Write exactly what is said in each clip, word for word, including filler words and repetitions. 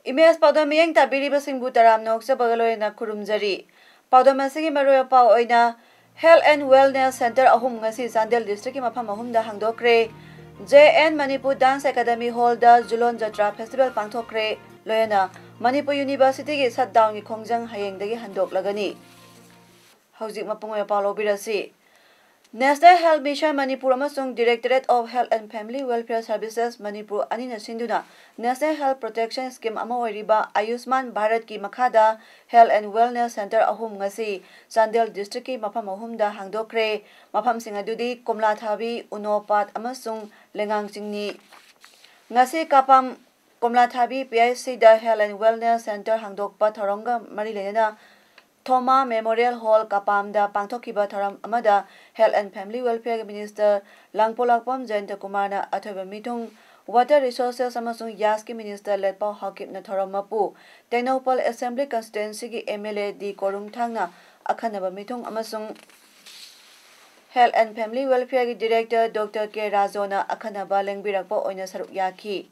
Image ꯄꯥꯎꯗꯝ ꯃꯤꯠꯌꯦꯡ ꯇꯥꯕꯤꯔꯤꯕꯁꯤꯡꯕꯨ ꯇꯔꯥꯝꯅ ꯑꯣꯛꯆꯕꯒ ꯂꯣꯏꯅꯅ ꯈꯨꯔꯨꯝꯖꯔꯤ꯫ ꯄꯥꯎꯗꯝ ꯑꯁꯤꯒꯤ ꯃꯔꯨꯑꯣꯏꯕ ꯄꯥꯎ ꯑꯣꯏꯅ Health and Wellness Centre ꯑꯍꯨꯝ ꯉꯁꯤ ꯆꯥꯟꯗꯦꯜ district ꯀꯤ ꯃꯐꯝ ꯑꯍꯨꯝꯗ ꯍꯥꯡꯗꯣꯛꯈ꯭ꯔꯦ꯫ J N Manipur Dance Academy Hall ꯗ ꯖꯨꯂꯣꯟ ꯖꯇ꯭ꯔꯥ festival ꯄꯥꯡꯊꯣꯛꯈ꯭ꯔꯦ꯫ ꯂꯣꯏꯅꯅ ꯃꯅꯤꯄꯨꯔ University ꯒꯤ shutdown ꯒꯤ ꯈꯣꯡꯖꯪ ꯍꯌꯦꯡꯗꯒꯤ ꯍꯟꯗꯣꯛꯂꯒꯅꯤ꯫ ꯍꯧꯖꯤꯛ ꯃꯄꯨꯡ ꯑꯣꯏꯕ ꯄꯥꯎ ꯂꯧꯕꯤꯔꯁꯤ꯫ National Health Mission Manipur ꯑꯃꯁꯨꯡ Directorate of Health and Family Welfare Services Manipur ꯑꯅꯤꯅ ꯁꯤꯟꯗꯨꯅ National Health Protection Scheme ꯑꯃ ꯑꯣꯏꯔꯤꯕ ꯑꯌꯨꯁꯃꯥꯟ ꯚꯥꯔꯠꯀꯤ ꯃꯈꯥꯗ Health and Wellness Centre ꯑꯍꯨꯝ ꯉꯁꯤ ꯆꯥꯟꯗꯦꯜ district ꯀꯤ ꯃꯐꯝ ꯑꯍꯨꯝꯗ ꯍꯥꯡꯗꯣꯛꯈ꯭ꯔꯦ꯫ ꯃꯐꯝꯁꯤꯡ ꯑꯗꯨꯗꯤ ꯀꯣꯝꯂꯥꯊꯥꯕꯤ, ꯎꯅꯣꯄꯥꯠ ꯑꯃꯁꯨꯡ ꯂꯩꯉꯥꯡ ꯆꯤꯡꯅꯤ꯫ ꯉꯁꯤ ꯀꯥꯄꯥꯝ ꯀꯣꯝꯂꯥꯊꯥꯕꯤ P H C the Health and Wellness Centre ꯍꯥꯡꯗꯣꯛꯄ ꯊꯧꯔꯝꯒ ꯃꯔꯤ ꯂꯩꯅꯅ ꯊꯣꯃꯥ Memorial Hall ꯀꯄꯥꯝꯗ ꯄꯥꯡꯊꯣꯛꯈꯤꯕ ꯊꯧꯔꯝ ꯑꯃꯗ Health and Family Welfare ꯒꯤ Minister ꯂꯥꯡꯄꯣꯛꯂꯥꯛꯄꯝ ꯖꯌꯟꯇ ꯀꯨꯃꯥꯔꯅ ꯑꯊꯣꯏꯕ ꯃꯤꯊꯨꯡ, Water Resources ꯑꯃꯁꯨꯡ ꯌꯥꯁꯀꯤ Minister ꯂꯦꯠꯄꯥꯎ ꯍꯥꯎꯀꯤꯞꯅ ꯊꯧꯔꯝ ꯃꯄꯨ, ꯇꯦꯡꯅꯧꯄꯜ Assembly Constituency ꯒꯤ M L A ꯗꯤ ꯀꯣꯔꯨꯝꯊꯥꯡꯅ ꯑꯈꯟꯅꯕ ꯃꯤꯊꯨꯡ ꯑꯃꯁꯨꯡ Health and Family Welfare ꯒꯤ Director Doctor K ꯔꯥꯖꯣꯅ ꯑꯈꯟꯅꯕ ꯂꯦꯡꯕꯤꯔꯛꯄ ꯑꯣꯏꯅ ꯁꯔꯨꯛ ꯌꯥꯈꯤ꯫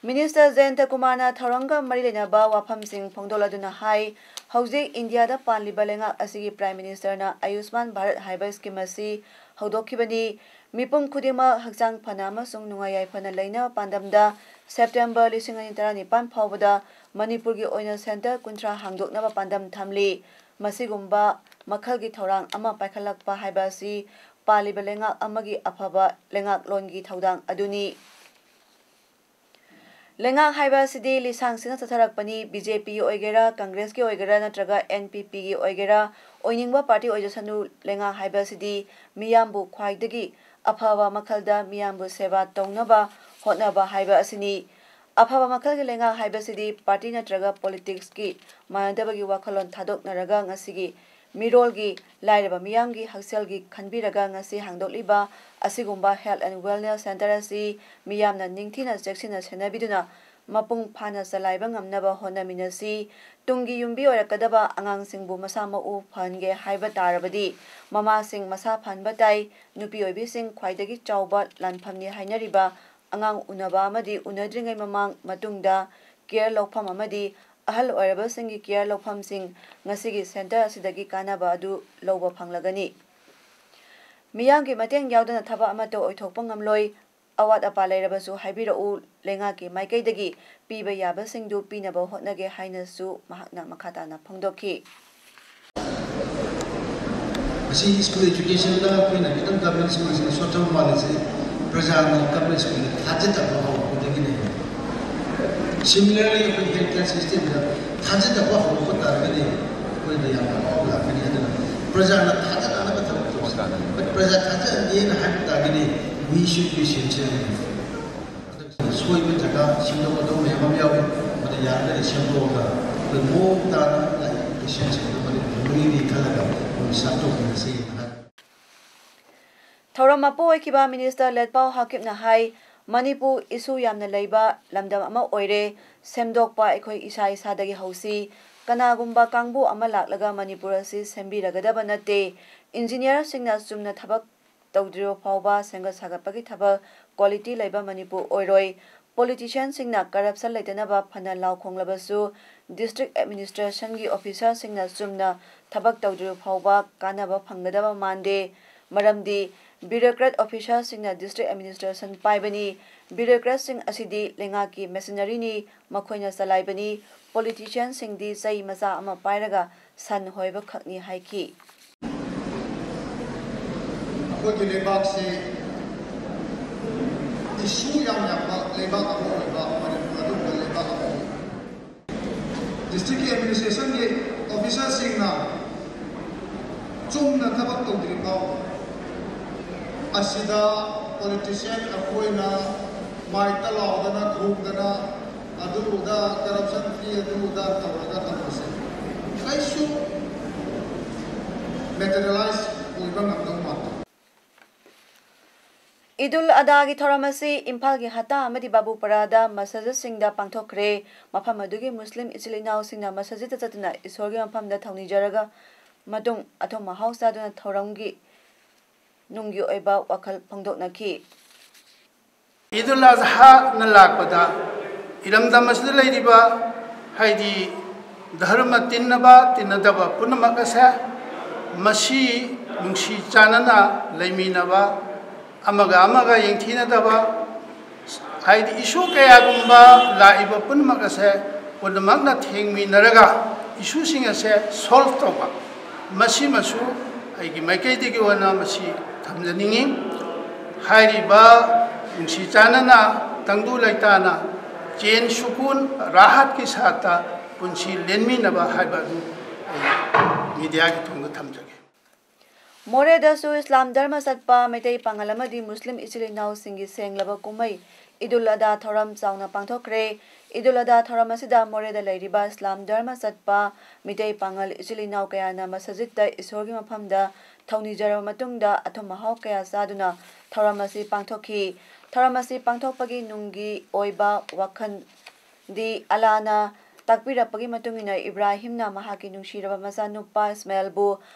Minister ꯖꯌꯟꯇ ꯀꯨꯃꯥꯔꯅ ꯊꯧꯔꯝꯒ ꯃꯔꯤ ꯂꯩꯅꯕ ꯋꯥꯐꯝꯁꯤꯡ ꯐꯣꯡꯗꯣꯛꯂꯗꯨꯅ ꯍꯥꯏ, ꯍꯧꯖꯤꯛ ꯏꯟꯗꯤꯌꯥꯗ ꯄꯥꯟꯂꯤꯕ ꯂꯩꯉꯥꯛ ꯑꯁꯤꯒꯤ Prime Minister ꯅ ꯑꯌꯨꯁꯃꯥꯟ ꯚꯥꯔꯠ ꯍꯥꯏꯕ scheme ꯑꯁꯤ ꯍꯧꯗꯣꯛꯈꯤꯕꯅꯤ꯫ ꯃꯤꯄꯨꯝ ꯈꯨꯗꯤꯡꯃꯛ ꯍꯛꯆꯥꯡ ꯐꯅ ꯑꯃꯁꯨꯡ ꯅꯨꯡꯉꯥꯏ ꯌꯥꯏꯐꯅ ꯂꯩꯅꯕ ꯄꯥꯟꯗꯝꯗ September ꯂꯤꯁꯤꯡ ꯑꯅꯤ ꯇꯔꯥꯅꯤꯄꯥꯟ ꯐꯥꯎꯕꯗ ꯃꯅꯤꯄꯨꯔꯒꯤ ꯑꯣꯏꯅ centre ꯀꯨꯟꯊ꯭ꯔꯥ ꯍꯥꯡꯗꯣꯛꯅꯕ ꯄꯥꯟꯗꯝ ꯊꯝꯂꯤ꯫ ꯃꯁꯤꯒꯨꯝꯕ ꯃꯈꯜꯒꯤ ꯊꯧꯔꯥꯡ ꯑꯃ ꯄꯥꯏꯈꯠꯂꯛꯄ ꯍꯥꯏꯕ ꯑꯁꯤ ꯄꯥꯜꯂꯤꯕ ꯂꯩꯉꯥꯛ ꯑꯃꯒꯤ ꯑꯐꯕ ꯂꯩꯉꯥꯛꯂꯣꯟꯒꯤ ꯊꯧꯗꯥꯡ ꯑꯗꯨꯅꯤ꯫ ꯂꯩꯉꯥꯛ ꯍꯥꯏꯕ ꯑꯁꯤꯗꯤ ꯂꯤꯁꯥꯡ ꯁꯤꯠꯅ ꯆꯠꯊꯔꯛꯄꯅꯤ꯫ B J P ꯒꯤ ꯑꯣꯏꯒꯦꯔꯥ, Congress ꯀꯤ ꯑꯣꯏꯒꯦꯔꯥ ꯅꯠꯇ꯭ꯔꯒ N P P ꯒꯤ ꯑꯣꯏꯒꯦꯔꯥ, ꯑꯣꯏꯅꯤꯡꯕ party ꯑꯣꯏꯖꯁꯅꯨ, ꯂꯩꯉꯥꯛ ꯍꯥꯏꯕ ꯑꯁꯤꯗꯤ ꯃꯤꯌꯥꯝꯕꯨ ꯈ꯭ꯋꯥꯏꯗꯒꯤ ꯑꯐꯕ ꯃꯈꯜꯗ ꯃꯤꯌꯥꯝꯕꯨ ꯁꯦꯕꯥ ꯇꯧꯅꯕ ꯍꯣꯠꯅꯕ ꯍꯥꯏꯕ ꯑꯁꯤꯅꯤ꯫ ꯑꯐꯕ ꯃꯈꯜꯒꯤ ꯂꯩꯉꯥꯛ ꯍꯥꯏꯕꯁꯤꯗꯤ ꯄꯥꯔꯇꯤ ꯅꯠꯇ꯭ꯔꯒ ꯄꯣꯂꯤꯇꯤꯛꯁꯀꯤ ꯃꯥꯟꯅꯗꯕꯒꯤ ꯋꯥꯈꯜꯂꯣꯟ ꯊꯥꯗꯣꯛꯅꯔꯒ ꯉꯁꯤꯒꯤ ꯃꯤꯔꯣꯜꯒꯤ, ꯂꯥꯏꯔꯕ ꯃꯤꯌꯥꯝꯒꯤ ꯍꯛꯁꯦꯜꯒꯤ ꯈꯟꯕꯤꯔꯒ ꯉꯁꯤ ꯍꯥꯡꯗꯣꯛꯂꯤꯕ ꯑꯁꯤꯒꯨꯝꯕ Health and Wellness Centre ꯑꯁꯤ ꯃꯤꯌꯥꯝꯅ ꯅꯤꯡꯊꯤꯅ ꯆꯦꯛꯁꯤꯟꯅ ꯁꯦꯟꯅꯕꯤꯗꯨꯅ ꯃꯄꯨꯡ ꯐꯥꯅ ꯆꯂꯥꯏꯕ ꯉꯝꯅꯕ ꯍꯣꯠꯅꯃꯤꯟꯅꯁꯤ꯫ ꯇꯨꯡꯒꯤ ꯌꯨꯝꯕꯤ ꯑꯣꯏꯔꯛꯀꯗꯕ ꯑꯉꯥꯡꯁꯤꯡꯕꯨ ꯃꯁꯥ ꯃꯎ ꯐꯍꯟꯒꯦ ꯍꯥꯏꯕ ꯇꯥꯔꯕꯗꯤ ꯃꯃꯥꯁꯤꯡ ꯃꯁꯥ ꯐꯍꯟꯕ ꯇꯥꯏ꯫ ꯅꯨꯄꯤ ꯑꯣꯏꯕꯤꯁꯤꯡ ꯈ꯭ꯋꯥꯏꯗꯒꯤ ꯆꯥꯎꯕ ꯂꯥꯟꯐꯝꯅꯤ ꯍꯥꯏꯅꯔꯤꯕ ꯑꯉꯥꯡ ꯎꯅꯕ ꯑꯃꯗꯤ ꯎꯅꯗ꯭ꯔꯤꯉꯩ ꯃꯃꯥꯡ, ꯃꯇꯨꯡꯗ ꯀꯦꯌꯔ ꯂꯧꯐꯝ ꯑꯃꯗꯤ ꯑꯍꯜ ꯑꯣꯏꯔꯕꯁꯤꯡꯒꯤ ꯀꯦꯌꯔ ꯂꯧꯐꯝꯁꯤꯡ ꯉꯁꯤꯒꯤ ꯁꯦꯟꯇꯔ ꯑꯁꯤꯗꯒꯤ ꯀꯥꯟꯅꯕ ꯑꯗꯨ ꯂꯧꯕ ꯐꯪꯂꯒꯅꯤ꯫ ꯃꯤꯌꯥꯝꯒꯤ ꯃꯇꯦꯡ ꯌꯥꯎꯗꯅ ꯊꯕꯛ ꯑꯃꯠꯇ ꯑꯣꯏꯊꯣꯛꯄ ꯉꯝꯂꯣꯏ꯫ ꯑꯋꯥꯠ ꯑꯄꯥ ꯂꯩꯔꯕꯁꯨ ꯍꯥꯏꯕꯤꯔꯛꯎ, ꯂꯩꯉꯥꯛꯀꯤ ꯃꯥꯏꯀꯩꯗꯒꯤ ꯄꯤꯕ ꯌꯥꯕꯁꯤꯡꯗꯨ ꯄꯤꯅꯕ ꯍꯣꯠꯅꯒꯦ ꯍꯥꯏꯅꯁꯨ ꯃꯍꯥꯛꯅ ꯃꯈꯥ ꯇꯥꯅ ꯐꯣꯡꯗꯣꯛꯈꯤ꯫ ꯃꯁꯤ ꯁ꯭ꯀꯨꯜ ꯑꯦꯖꯨꯀꯦꯁꯟꯗ ꯑꯩꯈꯣꯏꯅ ꯈꯤꯇꯪ ꯒꯚꯔꯟꯃꯦꯟ ꯁ꯭ꯀꯨꯜꯁꯤꯡꯅ ꯁꯣꯠꯊꯕ ꯃꯥꯜꯂꯤꯁꯦ, ꯄ꯭ꯔꯖꯥꯅ ꯒꯚꯔꯟꯃꯦꯟ ꯁ꯭ꯀꯨꯜꯗ ꯊꯥꯖꯗꯕ ꯍꯧꯔꯛꯄꯗꯒꯤꯅꯦ꯫ Similarly, ꯑꯩꯈꯣꯏ ꯍꯦꯜꯊ ꯀꯦꯌꯔ ꯁꯤꯁꯇꯦꯝꯗ ꯊꯥꯖꯗꯕ ꯍꯧꯔꯛꯄ ꯇꯥꯔꯒꯗꯤ ꯑꯩꯈꯣꯏꯗ ꯌꯥꯝꯅ ꯑꯋꯥꯕ ꯂꯥꯛꯀꯅꯤ꯫ ꯑꯗꯨꯅ ꯄ꯭ꯔꯖꯥꯅ ꯊꯥꯖꯅꯅꯕ ꯊꯕꯛ ꯇꯧꯁꯤ꯫ ꯄ꯭ꯔꯖꯥ ꯊꯥꯖꯍꯟꯒꯦꯅ ꯍꯥꯏꯕ ꯇꯥꯔꯒꯗꯤ we should be sincere. ꯁꯣꯏꯕ ꯖꯒꯥ ꯁꯦꯝꯗꯣꯛꯀꯗꯧꯕ ꯃꯌꯥꯝ ꯑꯃ ꯌꯥꯎꯔꯤ꯫ ꯃꯗꯨ ꯌꯥꯔꯒꯗꯤ ꯁꯦꯝꯗꯣꯛꯑꯒ ꯑꯩꯈꯣꯏ ꯃꯑꯣꯡ ꯇꯥꯅ ꯂꯥꯏꯔꯤꯛ ꯄꯦꯁꯦꯟꯁꯤꯡꯗꯨ ꯃꯗꯨ ꯐꯪꯒꯅꯤꯗꯤ ꯈꯜꯂꯒ ꯑꯩꯈꯣꯏ ꯁꯥꯞꯇꯣꯛꯃꯤꯟꯅꯁꯤ ꯍꯥꯏ꯫ ꯊꯧꯔꯝ ꯃꯄꯨ ꯑꯣꯏꯈꯤꯕ ꯃꯤꯅꯤꯁꯇꯔ ꯂꯦꯠꯄꯥꯎ ꯍꯥꯀꯤꯞꯅ ꯍꯥꯏ, ꯃꯅꯤꯄꯨꯔ ꯏꯁꯨ ꯌꯥꯝꯅ ꯂꯩꯕ ꯂꯝꯗꯝ ꯑꯃ ꯑꯣꯏꯔꯦ꯫ ꯁꯦꯝꯗꯣꯛꯄ ꯑꯩꯈꯣꯏ ꯏꯁꯥ ꯏꯁꯥꯗꯒꯤ ꯍꯧꯁꯤ꯫ ꯀꯅꯥꯒꯨꯝꯕ ꯀꯥꯡꯕꯨ ꯑꯃ ꯂꯥꯛꯂꯒ ꯃꯅꯤꯄꯨꯔ ꯑꯁꯤ ꯁꯦꯝꯕꯤꯔꯒꯗꯕ ꯅꯠꯇꯦ꯫ ꯏꯟꯖꯤꯅꯤꯌꯔꯁꯤꯡꯅ ꯆꯨꯝꯅ ꯊꯕꯛ ꯇꯧꯗ꯭ꯔꯤꯕ ꯐꯥꯎꯕ ꯁꯦꯝꯒꯠ ꯁꯥꯒꯠꯄꯒꯤ ꯊꯕꯛ ꯀ꯭ꯋꯥꯂꯤꯇꯤ ꯂꯩꯕ ꯃꯅꯤꯄꯨꯔ ꯑꯣꯏꯔꯣꯏ꯫ ꯄꯣꯂꯤꯇꯤꯁꯤꯌꯟꯁꯤꯡꯅ ꯀꯔꯞꯁꯟ ꯂꯩꯇꯅꯕ ꯐꯅ ꯂꯥꯎ ꯈꯣꯡꯂꯕꯁꯨ, ꯗꯤꯁꯇ꯭ꯔꯤꯛ ꯑꯦꯗꯃꯤꯅꯤꯁꯇ꯭ꯔꯦꯁꯟꯒꯤ ꯑꯣꯐꯤꯁꯥꯔꯁꯤꯡꯅ ꯆꯨꯝꯅ ꯊꯕꯛ ꯇꯧꯗ꯭ꯔꯤꯕ ꯐꯥꯎꯕ ꯀꯥꯟꯅꯕ ꯐꯪꯒꯗꯕ ꯃꯥꯟꯗꯦ꯫ ꯃꯔꯝꯗꯤ ꯕ꯭ꯌꯨꯔꯣꯀ꯭ꯔꯦꯠ ꯑꯣꯐꯤꯁꯥꯔꯁꯤꯡꯅ ꯗꯤꯁꯇ꯭ꯔꯤꯛ ꯑꯦꯗꯃꯤꯅꯤꯁꯇ꯭ꯔꯦꯁꯟ ꯄꯥꯏꯕꯅꯤ꯫ ꯕ꯭ꯌꯨꯔꯣꯀ꯭ꯔꯦꯠꯁꯤꯡ ꯑꯁꯤꯗꯤ ꯂꯩꯉꯥꯛꯀꯤ ꯃꯦꯁꯤꯅꯔꯤꯅꯤ, ꯃꯈꯣꯏꯅ ꯆꯂꯥꯏꯕꯅꯤ꯫ ꯄꯣꯂꯤꯇꯤꯁꯤꯌꯟꯁꯤꯡꯗꯤ ꯆꯩ ꯃꯆꯥ ꯑꯃ ꯄꯥꯏꯔꯒ ꯁꯟ ꯍꯣꯏꯕ ꯈꯛꯅꯤ ꯍꯥꯏꯈꯤ꯫ ꯑꯩꯈꯣꯏꯒꯤ ꯂꯩꯕꯥꯛꯁꯤ ꯏꯁꯨ ꯌꯥꯝ ꯌꯥꯝꯕ ꯂꯩꯕꯥꯛ ꯑꯃ ꯑꯣꯏꯕ ꯃꯅꯤꯄꯨꯔ ꯑꯗꯨꯒꯨꯝꯕ ꯂꯩꯕꯥꯛ ꯑꯃꯅꯤ꯫ ꯗꯤꯁꯇ꯭ꯔꯤꯛꯀꯤ ꯑꯦꯗꯃꯤꯅꯤꯁꯇ꯭ꯔꯦꯁꯟꯒꯤ ꯑꯣꯐꯤꯁꯥꯔꯁꯤꯡꯅ ꯆꯨꯝꯅ ꯊꯕꯛ ꯇꯧꯗ꯭ꯔꯤ ꯐꯥꯎ ꯑꯁꯤꯗ ꯄꯣꯂꯤꯇꯤꯁꯤꯌꯟ ꯑꯩꯈꯣꯏꯅ ꯃꯥꯏꯛꯇ ꯂꯥꯎꯗꯅ ꯈꯣꯡꯗꯅ ꯑꯗꯨꯗ ꯀꯔꯞꯁꯟ ꯐꯤ ꯑꯗꯨꯗ ꯇꯧꯔꯒ ꯇꯧꯕꯁꯦ ꯀꯩꯁꯨ ꯃꯦꯇꯔꯤꯌꯦꯂꯥꯏꯁ ꯑꯣꯏꯕ ꯉꯝꯗꯧ ꯃꯥꯟꯗꯦ꯫ ꯏꯗꯨꯜ ꯑꯗꯥꯒꯤ ꯊꯧꯔꯝ ꯑꯁꯤ ꯏꯝꯐꯥꯜꯒꯤ ꯍꯠꯇꯥ ꯑꯃꯗꯤ ꯕꯥꯕꯨꯄꯔꯥꯗ ꯃꯁꯖꯤꯗꯁꯤꯡꯗ ꯄꯥꯡꯊꯣꯛꯈ꯭ꯔꯦ꯫ ꯃꯐꯝ ꯑꯗꯨꯒꯤ ꯃꯨꯁꯂꯤꯝ ꯏꯆꯤꯜ ꯏꯅꯥꯎꯁꯤꯡꯅ ꯃꯁꯖꯤꯗꯇ ꯆꯠꯇꯨꯅ ꯏꯁꯣꯔꯒꯤ ꯃꯐꯝꯗ ꯊꯧꯅꯤꯖꯔꯒ ꯃꯇꯨꯡ ꯑꯊꯨꯝ ꯑꯍꯥꯎ ꯆꯥꯗꯨꯅ ꯊꯧꯔꯝꯒꯤ ꯅꯨꯡꯒꯤ ꯑꯣꯏꯕ ꯋꯥꯈꯜ ꯐꯣꯡꯗꯣꯛꯅꯈꯤ꯫ ꯏꯗꯨꯜ ꯑꯖꯍꯥꯅ ꯂꯥꯛꯄꯗ ꯏꯔꯝꯗꯝ ꯑꯁꯤꯗ ꯂꯩꯔꯤꯕ, ꯍꯥꯏꯗꯤ ꯙꯔꯃ ꯇꯤꯟꯅꯕ ꯇꯤꯟꯅꯗꯕ ꯄꯨꯝꯅꯃꯛ ꯑꯁꯦ ꯃꯁꯤ ꯅꯨꯡꯁꯤ ꯆꯥꯟꯅꯅ ꯂꯩꯃꯤꯟꯅꯕ, ꯑꯃꯒ ꯑꯃꯒ ꯌꯦꯡꯊꯤꯅꯗꯕ, ꯍꯥꯏꯗꯤ ꯏꯁꯨ ꯀꯌꯥꯒꯨꯝꯕ ꯂꯥꯛꯏꯕ ꯄꯨꯝꯅꯃꯛ ꯑꯁꯦ ꯄꯨꯝꯅꯃꯛꯅ ꯊꯦꯡꯃꯤꯟꯅꯔꯒ ꯏꯁꯨꯁꯤꯡ ꯑꯁꯦ ꯁꯣꯜꯕ ꯇꯧꯕ, ꯃꯁꯤꯃꯁꯨ ꯑꯩꯒꯤ ꯃꯥꯏꯀꯩꯗꯒꯤ ꯑꯣꯏꯅ ꯃꯁꯤ ꯊꯝꯖꯅꯤꯡꯏ꯫ ꯍꯥꯏꯔꯤꯕ ꯅꯨꯡꯁꯤ ꯆꯥꯟꯅꯅ ꯇꯪꯗꯨ ꯂꯩꯇꯥꯅ ꯆꯦꯟ ꯁꯨꯀꯨꯟ ꯔꯥꯍꯠꯀꯤ ꯁꯥꯠꯇ ꯄꯨꯟꯁꯤ ꯂꯦꯟꯃꯤꯟꯅꯕ ꯍꯥꯏꯕ ꯑꯗꯨ ꯑꯩ ꯃꯤꯗꯤꯌꯥꯒꯤ ꯊꯣꯡꯗ ꯊꯝꯖꯒꯦ꯫ ꯃꯣꯔꯦꯗꯁꯨ ꯏꯁꯂꯥꯝ ꯙꯔꯃ ꯆꯠꯄ ꯃꯩꯇꯩ ꯄꯥꯉꯜ ꯑꯃꯗꯤ ꯃꯨꯁꯂꯤꯝ ꯏꯆꯤꯜ ꯏꯅꯥꯎꯁꯤꯡꯒꯤ ꯁꯦꯡꯂꯕ ꯀꯨꯝꯍꯩ ꯏꯗꯨꯜ ꯑꯗꯥ ꯊꯧꯔꯝ ꯆꯥꯎꯅ ꯄꯥꯡꯊꯣꯛꯈ꯭ꯔꯦ꯫ ꯏꯗꯨꯜ ꯑꯗꯥ ꯊꯧꯔꯝ ꯑꯁꯤꯗ ꯃꯣꯔꯦꯗ ꯂꯩꯔꯤꯕ ꯏꯁꯂꯥꯝ ꯙꯔꯃ ꯆꯠꯄ ꯃꯤꯇꯩ ꯄꯥꯉꯜ ꯏꯆꯤꯜ ꯏꯅꯥꯎ ꯀꯌꯥꯅ ꯃꯁꯖꯤꯗꯇ ꯏꯁꯣꯔꯒꯤ ꯃꯐꯝꯗ ꯊꯧꯅꯤꯖꯔꯕ ꯃꯇꯨꯡꯗ ꯑꯊꯨꯝ ꯑꯍꯥꯎ ꯀꯌꯥ ꯆꯥꯗꯨꯅ ꯊꯧꯔꯝ ꯑꯁꯤ ꯄꯥꯡꯊꯣꯛꯈꯤ꯫ ꯊꯧꯔꯝ ꯑꯁꯤ ꯄꯥꯡꯊꯣꯛꯄꯒꯤ ꯅꯨꯡꯒꯤ ꯑꯣꯏꯕ ꯋꯥꯈꯜꯗꯤ ꯑꯂꯥꯅ ꯇꯥꯛꯄꯤꯔꯛꯄꯒꯤ ꯃꯇꯨꯡ ꯏꯟꯅ ꯏꯕ꯭ꯔꯥꯍꯤꯝꯅ ꯃꯍꯥꯛꯀꯤ ꯅꯨꯡꯁꯤꯔꯕ ꯃꯆꯥꯅꯨꯄꯥ ꯏꯁꯃꯥꯏꯜꯕꯨ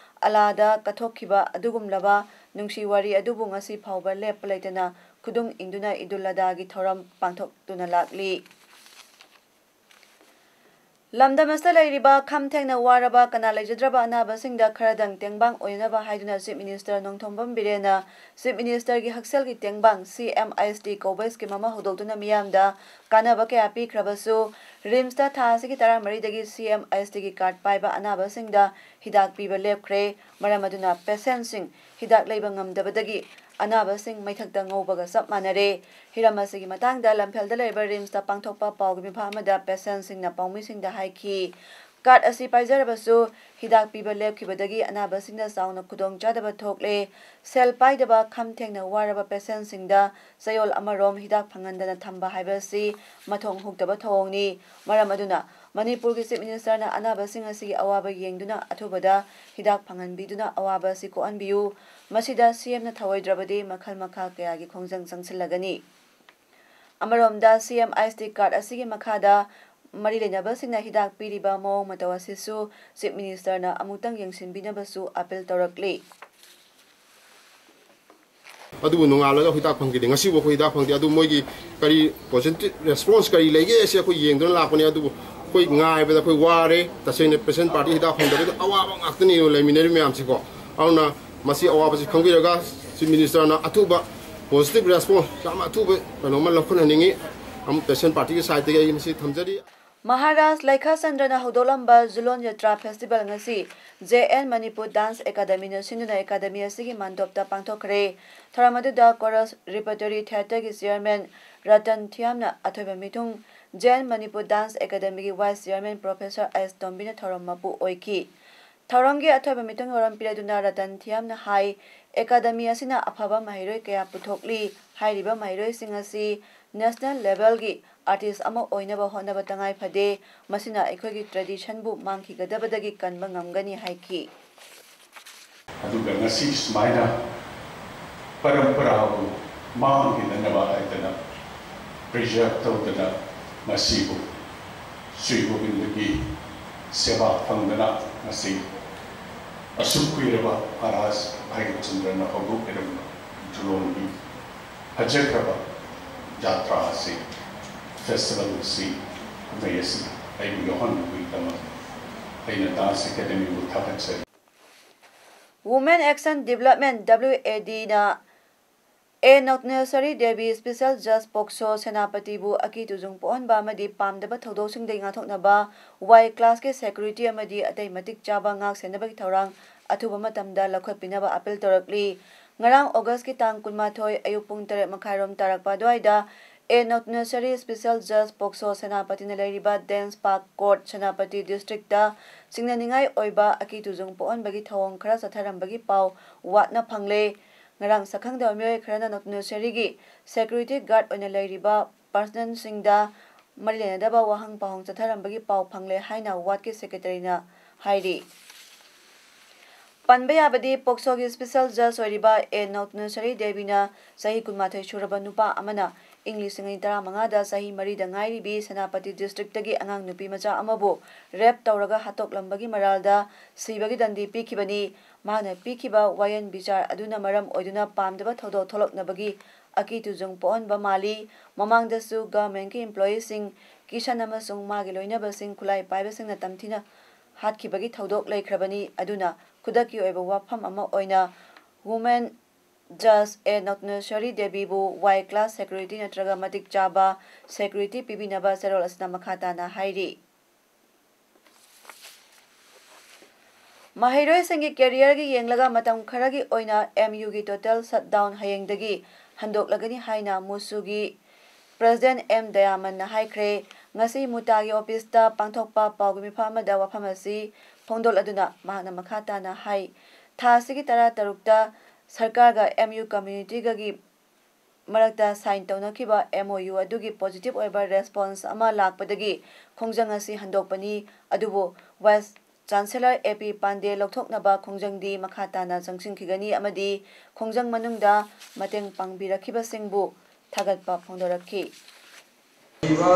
ꯑꯂꯥꯗ ꯀꯠꯊꯣꯛꯈꯤꯕ ꯑꯗꯨꯒꯨꯝꯂꯕ ꯅꯨꯡꯁꯤ ꯋꯥꯔꯤ ꯑꯗꯨꯕꯨ ꯉꯁꯤ ꯐꯥꯎꯕ ꯂꯦꯞꯄ ꯂꯩꯇꯅ ꯈꯨꯗꯨꯡ ꯏꯟꯗꯨꯅ ꯏꯗꯨꯜ ꯑꯗꯥꯒꯤ ꯊꯧꯔꯝ ꯄꯥꯡꯊꯣꯛꯇꯨꯅ ꯂꯥꯛꯂꯤ꯫ ꯂꯝꯗꯝ ꯑꯁꯤꯗ ꯂꯩꯔꯤꯕ ꯈꯝ ꯊꯦꯡꯅ ꯋꯥꯔꯕ ꯀꯅꯥ ꯂꯩꯖꯗ꯭ꯔꯕ ꯑꯅꯥꯕꯁꯤꯡꯗ ꯈꯔꯗꯪ ꯇꯦꯡꯕꯥꯡ ꯑꯣꯏꯅꯅꯕ ꯍꯥꯏꯗꯨꯅ ꯆꯤꯐ ꯃꯤꯅꯤꯁꯇꯔ ꯅꯣꯡꯊꯣꯝꯕꯝ ꯕꯤꯔꯦꯟꯅ ꯆꯤꯐ ꯃꯤꯅꯤꯁꯇꯔꯒꯤ ꯍꯛꯁꯦꯜꯒꯤ ꯇꯦꯡꯕꯥꯡ ꯁꯤ ꯑꯦꯝ ꯑꯩꯆ ꯇꯤ ꯀꯧꯕ ꯁ꯭ꯀꯤꯝ ꯑꯃ ꯍꯧꯗꯣꯛꯇꯨꯅ ꯃꯤꯌꯥꯝꯗ ꯀꯥꯟꯅꯕ ꯀꯌꯥ ꯄꯤꯈ꯭ꯔꯕꯁꯨ, ꯔꯤꯝꯁꯇ ꯊꯥ ꯑꯁꯤꯒꯤ ꯇꯔꯥꯃꯔꯤꯗꯒꯤ ꯁꯤ ꯑꯦꯝ ꯑꯩꯆ ꯇꯤꯒꯤ ꯀꯥꯔꯗ ꯄꯥꯏꯕ ꯑꯅꯥꯕꯁꯤꯡꯗ ꯍꯤꯗꯥꯛ ꯄꯤꯕ ꯂꯦꯞꯈ꯭ꯔꯦ꯫ ꯃꯔꯝ ꯑꯗꯨꯅ ꯄꯦꯁꯦꯟꯁꯤꯡ ꯍꯤꯗꯥꯛ ꯂꯩꯕ ꯉꯝꯗꯕꯗꯒꯤ ꯑꯅꯥꯕꯁꯤꯡ ꯃꯩꯊꯛꯇ ꯉꯧꯕꯒ ꯆꯞ ꯃꯥꯟꯅꯔꯦ꯫ ꯍꯤꯔꯝ ꯑꯁꯤꯒꯤ ꯃꯇꯥꯡꯗ ꯂꯝꯐꯦꯜꯗ ꯂꯩꯕ ꯔꯤꯝꯁꯇ ꯄꯥꯡꯊꯣꯛꯄ ꯄꯥꯎꯒꯤ ꯃꯤꯐꯝ ꯑꯃꯗ ꯄꯦꯁꯦꯟꯁꯤꯡꯅ ꯄꯥꯎꯃꯤꯁꯤꯡꯗ ꯍꯥꯏꯈꯤ꯫ ꯀꯥꯔꯗ ꯑꯁꯤ ꯄꯥꯏꯖꯔꯕꯁꯨ ꯍꯤꯗꯥꯛ ꯄꯤꯕ ꯂꯦꯞꯈꯤꯕꯗꯒꯤ ꯑꯅꯥꯕꯁꯤꯡꯗ ꯆꯥꯎꯅ ꯈꯨꯗꯣꯡꯆꯥꯗꯕ ꯊꯣꯛꯂꯦ꯫ ꯁꯦꯜ ꯄꯥꯏꯗꯕ ꯈꯝ ꯊꯦꯡꯅ ꯋꯥꯔꯕ ꯄꯦꯁꯦꯟꯁꯤꯡꯗ ꯆꯌꯣꯜ ꯑꯃꯔꯣꯝ ꯍꯤꯗꯥꯛ ꯐꯪꯍꯟꯗꯅ ꯊꯝꯕ ꯍꯥꯏꯕ ꯑꯁꯤ ꯃꯊꯣꯡ ꯍꯨꯛꯇꯕ ꯊꯧꯑꯣꯡꯅꯤ꯫ ꯃꯔꯝ ꯑꯗꯨꯅ ꯃꯅꯤꯄꯨꯔꯒꯤ ꯆꯤꯐ ꯃꯤꯅꯤꯁꯇꯔꯅ ꯑꯅꯥꯕꯁꯤꯡ ꯑꯁꯤꯒꯤ ꯑꯋꯥꯕ ꯌꯦꯡꯗꯨꯅ ꯑꯊꯨꯕꯗ ꯍꯤꯗꯥꯛ ꯐꯪꯍꯟꯕꯤꯗꯨꯅ ꯑꯋꯥꯕ ꯑꯁꯤ ꯀꯣꯛꯍꯟꯕꯤꯌꯨ꯫ ꯃꯁꯤꯗ ꯁꯤꯑꯦꯝꯅ ꯊꯧꯑꯣꯏꯗ꯭ꯔꯕꯗꯤ ꯃꯈꯜ ꯃꯈꯥ ꯀꯌꯥꯒꯤ ꯈꯣꯡꯖꯪ ꯆꯪꯁꯤꯜꯂꯒꯅꯤ꯫ ꯑꯃꯔꯣꯝꯗ, ꯁꯤꯑꯦꯝ ꯑꯥꯏꯁꯇꯤ ꯀꯥꯔꯗ ꯑꯁꯤꯒꯤ ꯃꯈꯥꯗ ꯃꯔꯤ ꯂꯩꯅꯕꯁꯤꯡꯅ ꯍꯤꯗꯥꯛ ꯄꯤꯔꯤꯕ ꯃꯑꯣꯡ ꯃꯇꯧ ꯑꯁꯤꯁꯨ ꯆꯤꯐ ꯃꯤꯅꯤꯁꯇꯔꯅ ꯑꯃꯨꯛꯇꯪ ꯌꯦꯡꯁꯤꯟꯕꯤꯅꯕꯁꯨ ꯑꯄꯤꯜ ꯇꯧꯔꯛꯂꯤ꯫ ꯑꯗꯨꯕꯨ ꯅꯣꯡꯉꯥꯜꯂꯒ ꯍꯤꯗꯥꯛ ꯐꯪꯈꯤꯗꯦ, ꯉꯁꯤꯐꯥꯎ ꯑꯩꯈꯣꯏ ꯍꯤꯗꯥꯛ ꯐꯪꯗꯦ꯫ ꯑꯗꯨ ꯃꯣꯏꯒꯤ ꯀꯔꯤ ꯄꯣꯖꯤꯇꯤꯚ ꯔꯦꯁꯄꯣꯟꯁ ꯀꯔꯤ ꯂꯩꯒꯦ ꯁꯤ ꯑꯩꯈꯣꯏ ꯌꯦꯡꯗꯨꯅ ꯂꯥꯛꯄꯅꯦ꯫ ꯑꯗꯨꯕꯨ ꯑꯩꯈꯣꯏ ꯉꯥꯏꯕꯗ ꯑꯩꯈꯣꯏ ꯋꯥꯔꯦ꯫ ꯇꯁꯦꯡꯅ ꯄꯦꯁꯦꯟ ꯄꯥꯔꯇꯤ ꯍꯤꯗꯥꯛ ꯐꯪꯗꯕꯗ ꯑꯋꯥꯕ ꯉꯥꯛꯇꯅꯤ ꯂꯩꯃꯤꯟꯅꯔꯤꯕ ꯃꯌꯥꯝꯁꯤꯀꯣ꯫ ꯑꯗꯨꯅ ꯃꯁꯤ ꯑꯋꯥꯕꯁꯤ ꯈꯪꯕꯤꯔꯒ ꯆꯤꯐ ꯃꯤꯅꯤꯁꯇꯔꯅ ꯑꯊꯨꯕ ꯄꯣꯖꯤꯇꯤꯚ ꯔꯦꯁꯄꯣꯟꯁ ꯌꯥꯝ ꯑꯊꯨꯕ ꯀꯩꯅꯣꯝꯃ ꯂꯧꯈꯠꯍꯟꯅꯤꯡꯉꯤ꯫ ꯑꯃꯨꯛ ꯄꯦꯁꯦꯟ ꯄꯥꯔꯇꯤꯒꯤ ꯁꯥꯏꯠꯇꯒꯤ ꯑꯩ ꯃꯁꯤ ꯊꯝꯖꯔꯤ꯫ ꯃꯍꯥꯔꯥꯖ ꯂꯩꯈꯥꯆꯟꯗ꯭ꯔꯅ ꯍꯧꯗꯣꯛꯂꯝꯕ ꯖꯨꯂꯣꯟ ꯌꯥꯇ꯭ꯔꯥ ꯐꯦꯁꯇꯤꯚꯦꯜ ꯉꯁꯤ ꯖꯦ ꯑꯦꯟ ꯃꯅꯤꯄꯨꯔ ꯗꯥꯟꯁ ꯑꯦꯀꯥꯗꯃꯤꯅ ꯁꯤꯟꯗꯨꯅ ꯑꯦꯀꯥꯗꯃꯤ ꯑꯁꯤꯒꯤ ꯃꯥꯟꯗꯣꯞꯇ ꯄꯥꯡꯊꯣꯛꯈ꯭ꯔꯦ꯫ ꯊꯧꯔꯝ ꯑꯗꯨꯗ ꯀꯣꯔꯁ ꯔꯤꯄꯔꯇꯣꯔꯤ ꯊꯤꯌꯦꯇꯔꯒꯤ ꯆꯤꯌꯔꯃꯦꯟ ꯔꯇꯟ ꯊꯤꯌꯥꯝꯅ ꯑꯊꯣꯏꯕ ꯃꯤꯊꯨꯡ, ꯖꯦ ꯑꯦꯟ ꯃꯅꯤꯄꯨꯔ ꯗꯥꯟꯁ ꯑꯦꯀꯥꯗꯃꯤꯒꯤ ꯚꯥꯏꯁ ꯆꯤꯌꯔꯃꯦꯟ ꯄ꯭ꯔꯣꯐꯦꯁꯔ ꯑꯦꯁ ꯇꯣꯝꯕꯤꯅ ꯊꯧꯔꯝ ꯃꯄꯨ ꯑꯣꯏꯈꯤ꯫ ꯊꯧꯔꯝꯒꯤ ꯑꯊꯣꯏꯕ ꯃꯤꯊꯨꯡ ꯋꯥꯔꯣꯜ ꯄꯤꯔꯗꯨꯅ ꯔꯇꯟ ꯊꯤꯌꯥꯝꯅ ꯍꯥꯏ, ꯑꯦꯀꯥꯗꯃꯤ ꯑꯁꯤꯅ ꯑꯐꯕ ꯃꯍꯩꯔꯣꯏ ꯀꯌꯥ ꯄꯨꯊꯣꯛꯂꯤ꯫ ꯍꯥꯏꯔꯤꯕ ꯃꯍꯩꯔꯣꯏꯁꯤꯡ ꯑꯁꯤ ꯅꯦꯁꯅꯦꯜ ꯂꯦꯚꯦꯜꯒꯤ ꯑꯥꯔꯇꯤꯁ ꯑꯃ ꯑꯣꯏꯅꯕ ꯍꯣꯠꯅꯕ ꯇꯉꯥꯏ ꯐꯗꯦ꯫ ꯃꯁꯤꯅ ꯑꯩꯈꯣꯏꯒꯤ ꯇ꯭ꯔꯦꯗꯤꯁꯟꯕꯨ ꯃꯥꯡꯈꯤꯒꯗꯕꯗꯒꯤ ꯀꯟꯕ ꯉꯝꯒꯅꯤ ꯍꯥꯏꯈꯤ꯫ ꯑꯗꯨꯒ ꯉꯁꯤ ꯁꯨꯃꯥꯏꯅ ꯄꯔꯝꯄꯔꯥꯕꯨ ꯃꯥꯡꯈꯤꯗꯅꯕ ꯍꯥꯏꯗꯅ ꯄ꯭ꯔꯤꯖꯔꯚ ꯇꯧꯗꯅ ꯃꯁꯤꯕꯨ ꯁ꯭ꯔꯤ ꯒꯣꯕꯤꯟꯗꯒꯤ ꯁꯦꯕꯥ ꯐꯪꯗꯅ ꯉꯁꯤ ꯑꯁꯨꯛ ꯀꯨꯏꯔꯕ ꯃꯍꯥꯔꯥꯖ ꯚꯥꯏꯔꯣꯆꯟꯗ꯭ꯔꯅ ꯍꯧꯗꯣꯛꯄꯤꯔꯝꯕ ꯖꯨꯂꯣꯟꯒꯤ ꯐꯖꯈ꯭ꯔꯕ ꯖꯥꯇ꯭ꯔꯥ ꯑꯁꯤ, ꯐꯦꯁꯇꯤꯚꯦꯜ ꯑꯁꯤ ꯀꯨꯝꯍꯩ ꯑꯁꯤꯗ ꯑꯩꯕꯨ ꯌꯥꯎꯍꯟꯕꯒꯤꯗꯃꯛ ꯑꯩꯅ ꯗꯥꯟꯁ ꯑꯦꯀꯥꯗꯃꯤꯕꯨ ꯊꯥꯒꯠꯆꯔꯤ꯫ Women Action Development, W A D ꯅ ꯑꯦ ꯅꯧꯇꯅꯦꯁ꯭ꯋꯔꯤ ꯗꯦꯕꯤ, ꯁ꯭ꯄꯦꯁꯦꯜ ꯖꯖ ꯄꯣꯛꯁꯣ, ꯁꯦꯅꯥꯄꯇꯤꯕꯨ ꯑꯀꯤ ꯇꯨꯖꯨꯡ ꯄꯣꯛꯍꯟꯕ ꯑꯃꯗꯤ ꯄꯥꯝꯗꯕ ꯊꯧꯗꯣꯛꯁꯤꯡꯗꯒꯤ ꯉꯥꯛꯊꯣꯛꯅꯕ ꯋꯥꯏ ꯀ꯭ꯂꯥꯁꯀꯤ ꯁꯦꯀ꯭ꯌꯨꯔꯤꯇꯤ ꯑꯃꯗꯤ ꯑꯇꯩ ꯃꯇꯤꯛ ꯆꯥꯕ ꯉꯥꯛ ꯁꯦꯟꯅꯕꯒꯤ ꯊꯧꯔꯥꯡ ꯑꯊꯨꯕ ꯃꯇꯝꯗ ꯂꯧꯈꯠꯄꯤꯅꯕ ꯑꯥꯄꯤꯜ ꯇꯧꯔꯛꯂꯤ꯫ ꯉꯔꯥꯡ ꯑꯣꯒꯁꯀꯤ ꯇꯥꯡ ꯀꯨꯟꯃꯥꯊꯣꯏ ꯑꯌꯨꯛ ꯄꯨꯡ ꯇꯔꯦꯠ ꯃꯈꯥꯏꯔꯣꯝ ꯇꯥꯔꯛꯄ ꯑꯗꯨꯋꯥꯏꯗ ꯑꯦ ꯅꯣꯇꯅꯁꯔꯤ ꯁ꯭ꯄꯦꯁꯦꯜ ꯖꯖ ꯄꯣꯛꯁꯣ ꯁꯦꯅꯥꯄꯇꯤꯅ ꯂꯩꯔꯤꯕ ꯗꯦꯟꯁ ꯄꯥꯔꯛ ꯀꯣꯔꯠ ꯁꯦꯅꯥꯄꯇꯤ ꯗꯤꯁꯇ꯭ꯔꯤꯛꯇ ꯆꯤꯡꯅꯅꯤꯡꯉꯥꯏ ꯑꯣꯏꯕ ꯑꯀꯤ ꯇꯨꯖꯨꯡ ꯄꯣꯛꯍꯟꯕꯒꯤ ꯊꯧꯑꯣꯡ ꯈꯔ ꯆꯠꯊꯔꯝꯕꯒꯤ ꯄꯥꯎ ꯋꯥꯠꯅ ꯐꯪꯂꯦ꯫ ꯉꯔꯥꯡ ꯁꯛꯈꯪꯗꯕ ꯃꯤꯑꯣꯏ ꯈꯔꯅ ꯅꯣꯇꯅꯁꯔꯤꯒꯤ ꯁꯦꯀ꯭ꯌꯨꯔꯤꯇꯤ ꯒꯥꯔꯗ ꯑꯣꯏꯅ ꯂꯩꯔꯤꯕ ꯄꯥꯔꯁꯅꯦꯜꯁꯤꯡꯗ ꯃꯔꯤ ꯂꯩꯅꯗꯕ ꯋꯥꯍꯪ ꯄꯥꯎꯍꯪ ꯆꯠꯊꯔꯝꯕꯒꯤ ꯄꯥꯎ ꯐꯪꯂꯦ ꯍꯥꯏꯅ ꯋꯥꯔꯗꯀꯤ ꯁꯦꯀ꯭ꯔꯦꯇꯔꯤꯅ ꯍꯥꯏꯔꯤ꯫ ꯄꯟꯕ ꯌꯥꯕꯗꯤ, ꯄꯣꯛꯁꯣꯒꯤ ꯁ꯭ꯄꯦꯁꯦꯜ ꯖꯖ ꯑꯣꯏꯔꯤꯕ ꯑꯦ ꯅꯣꯇꯅꯁꯔꯤ ꯗꯦꯕꯤꯅ ꯆꯍꯤ ꯀꯨꯟꯃꯥꯊꯣꯏ ꯁꯨꯔꯕ ꯅꯨꯄꯥ ꯑꯃꯅ ꯏꯪ ꯂꯤꯁꯤꯡ ꯑꯅꯤ ꯇꯔꯥꯃꯉꯥꯗ ꯆꯍꯤ ꯃꯔꯤꯗ ꯉꯥꯏꯔꯤꯕꯤ ꯁꯦꯅꯥꯄꯇꯤ ꯗꯤꯁꯇ꯭ꯔꯤꯛꯇꯒꯤ ꯑꯉꯥꯡ ꯅꯨꯄꯤ ꯃꯆꯥ ꯑꯃꯕꯨ ꯔꯦꯞ ꯇꯧꯔꯒ ꯍꯥꯠꯇꯣꯛꯂꯝꯕꯒꯤ ꯃꯔꯥꯜꯗ ꯁꯤꯕꯒꯤ ꯗꯟꯗꯤ ꯄꯤꯈꯤꯕꯅꯤ꯫ ꯃꯍꯥꯛꯅ ꯄꯤꯈꯤꯕ ꯋꯥꯌꯦꯜ ꯕꯤꯆꯥꯔ ꯑꯗꯨꯅ ꯃꯔꯝ ꯑꯣꯏꯗꯨꯅ ꯄꯥꯝꯗꯕ ꯊꯧꯗꯣꯛ ꯊꯣꯛꯂꯛꯅꯕꯒꯤ ꯑꯀꯤ ꯇꯨꯖꯨꯡ ꯄꯣꯛꯍꯟꯕ ꯃꯥꯜꯂꯤ꯫ ꯃꯃꯥꯡꯗꯁꯨ ꯒꯚꯔꯟꯃꯦꯟꯠꯀꯤ ꯏꯝꯄ꯭ꯂꯣꯌꯤꯁꯤꯡ ꯀꯤꯁꯟ ꯑꯃꯁꯨꯡ ꯃꯥꯒꯤ ꯂꯣꯏꯅꯕꯁꯤꯡ ꯈꯨꯠꯂꯥꯏ ꯄꯥꯏꯕꯁꯤꯡꯅ ꯇꯝꯊꯤꯅ ꯍꯥꯠꯈꯤꯕꯒꯤ ꯊꯧꯗꯣꯛ ꯂꯩꯈ꯭ꯔꯕꯅꯤ꯫ ꯑꯗꯨꯅ ꯈꯨꯗꯛꯀꯤ ꯑꯣꯏꯕ ꯋꯥꯐꯝ ꯑꯃ ꯑꯣꯏꯅ ꯋꯨꯃꯦꯟ ꯖꯖ ꯑꯦ ꯅꯣꯇꯅꯁꯔꯤ ꯗꯦꯕꯤꯕꯨ ꯋꯥꯏ ꯀ꯭ꯂꯥꯁ ꯁꯦꯀ꯭ꯌꯨꯔꯤꯇꯤ ꯅꯠꯇ꯭ꯔꯒ ꯃꯇꯤꯛ ꯆꯥꯕ ꯁꯦꯀ꯭ꯌꯨꯔꯤꯇꯤ ꯄꯤꯕꯤꯅꯕ ꯆꯦꯔꯣꯜ ꯑꯁꯤꯅ ꯃꯈꯥ ꯇꯥꯅ ꯍꯥꯏꯔꯤ꯫ ꯃꯍꯩꯔꯣꯏꯁꯤꯡꯒꯤ ꯀꯦꯔꯤꯌꯔꯒꯤ ꯌꯦꯡꯂꯒ ꯃꯇꯝ ꯈꯔꯒꯤ ꯑꯣꯏꯅ ꯑꯦꯝ ꯌꯨꯒꯤ ꯇꯣꯇꯦꯜ ꯁꯠꯗꯥꯎꯟ ꯍꯌꯦꯡꯗꯒꯤ ꯍꯟꯗꯣꯛꯂꯒꯅꯤ ꯍꯥꯏꯅ ꯃꯨꯁꯨꯒꯤ ꯄ꯭ꯔꯦꯁꯤꯗꯦꯟꯠ ꯑꯦꯝ ꯗꯌꯥꯃꯟꯅ ꯍꯥꯏꯈ꯭ꯔꯦ꯫ ꯉꯁꯤ ꯃꯨꯇꯥꯒꯤ ꯑꯣꯐꯤꯁꯇ ꯄꯥꯡꯊꯣꯛꯄ ꯄꯥꯎꯒꯤ ꯃꯤꯐꯝ ꯑꯃꯗ ꯋꯥꯐꯝ ꯑꯁꯤ ꯐꯣꯡꯗꯣꯛꯂꯗꯨꯅ ꯃꯍꯥꯛꯅ ꯃꯈꯥ ꯇꯥꯅ ꯍꯥꯏ, ꯊꯥ ꯑꯁꯤꯒꯤ ꯇꯔꯥꯇꯔꯨꯛꯇ ꯁꯔꯀꯥꯔꯒ ꯑꯦꯝ ꯌꯨ ꯀꯝꯃ꯭ꯌꯨꯅꯤꯇꯤꯒꯒꯤ ꯃꯔꯛꯇ ꯁꯥꯏꯟ ꯇꯧꯅꯈꯤꯕ ꯑꯦꯝ ꯑꯣ ꯌꯨ ꯑꯗꯨꯒꯤ ꯄꯣꯖꯤꯇꯤꯚ ꯑꯣꯏꯕ ꯔꯦꯁꯄꯣꯟꯁ ꯑꯃ ꯂꯥꯛꯄꯗꯒꯤ ꯈꯣꯡꯖꯪ ꯑꯁꯤ ꯍꯟꯗꯣꯛꯄꯅꯤ꯫ ꯑꯗꯨꯕꯨ ꯋꯥꯏꯁ ꯆꯥꯟꯁꯦꯂꯔ ꯑꯦ ꯄꯤ ꯄꯥꯟꯗꯦ ꯂꯧꯊꯣꯛꯅꯕ ꯈꯣꯡꯖꯪꯗꯤ ꯃꯈꯥ ꯇꯥꯅ ꯆꯪꯁꯤꯟꯈꯤꯒꯅꯤ ꯑꯃꯗꯤ ꯈꯣꯡꯖꯪ ꯃꯅꯨꯡꯗ ꯃꯇꯦꯡ ꯄꯥꯡꯕꯤꯔꯛꯈꯤꯕꯁꯤꯡꯕꯨ ꯊꯥꯒꯠꯄ ꯐꯣꯡꯗꯣꯔꯛꯈꯤ꯫ ꯂꯩꯔꯤꯕ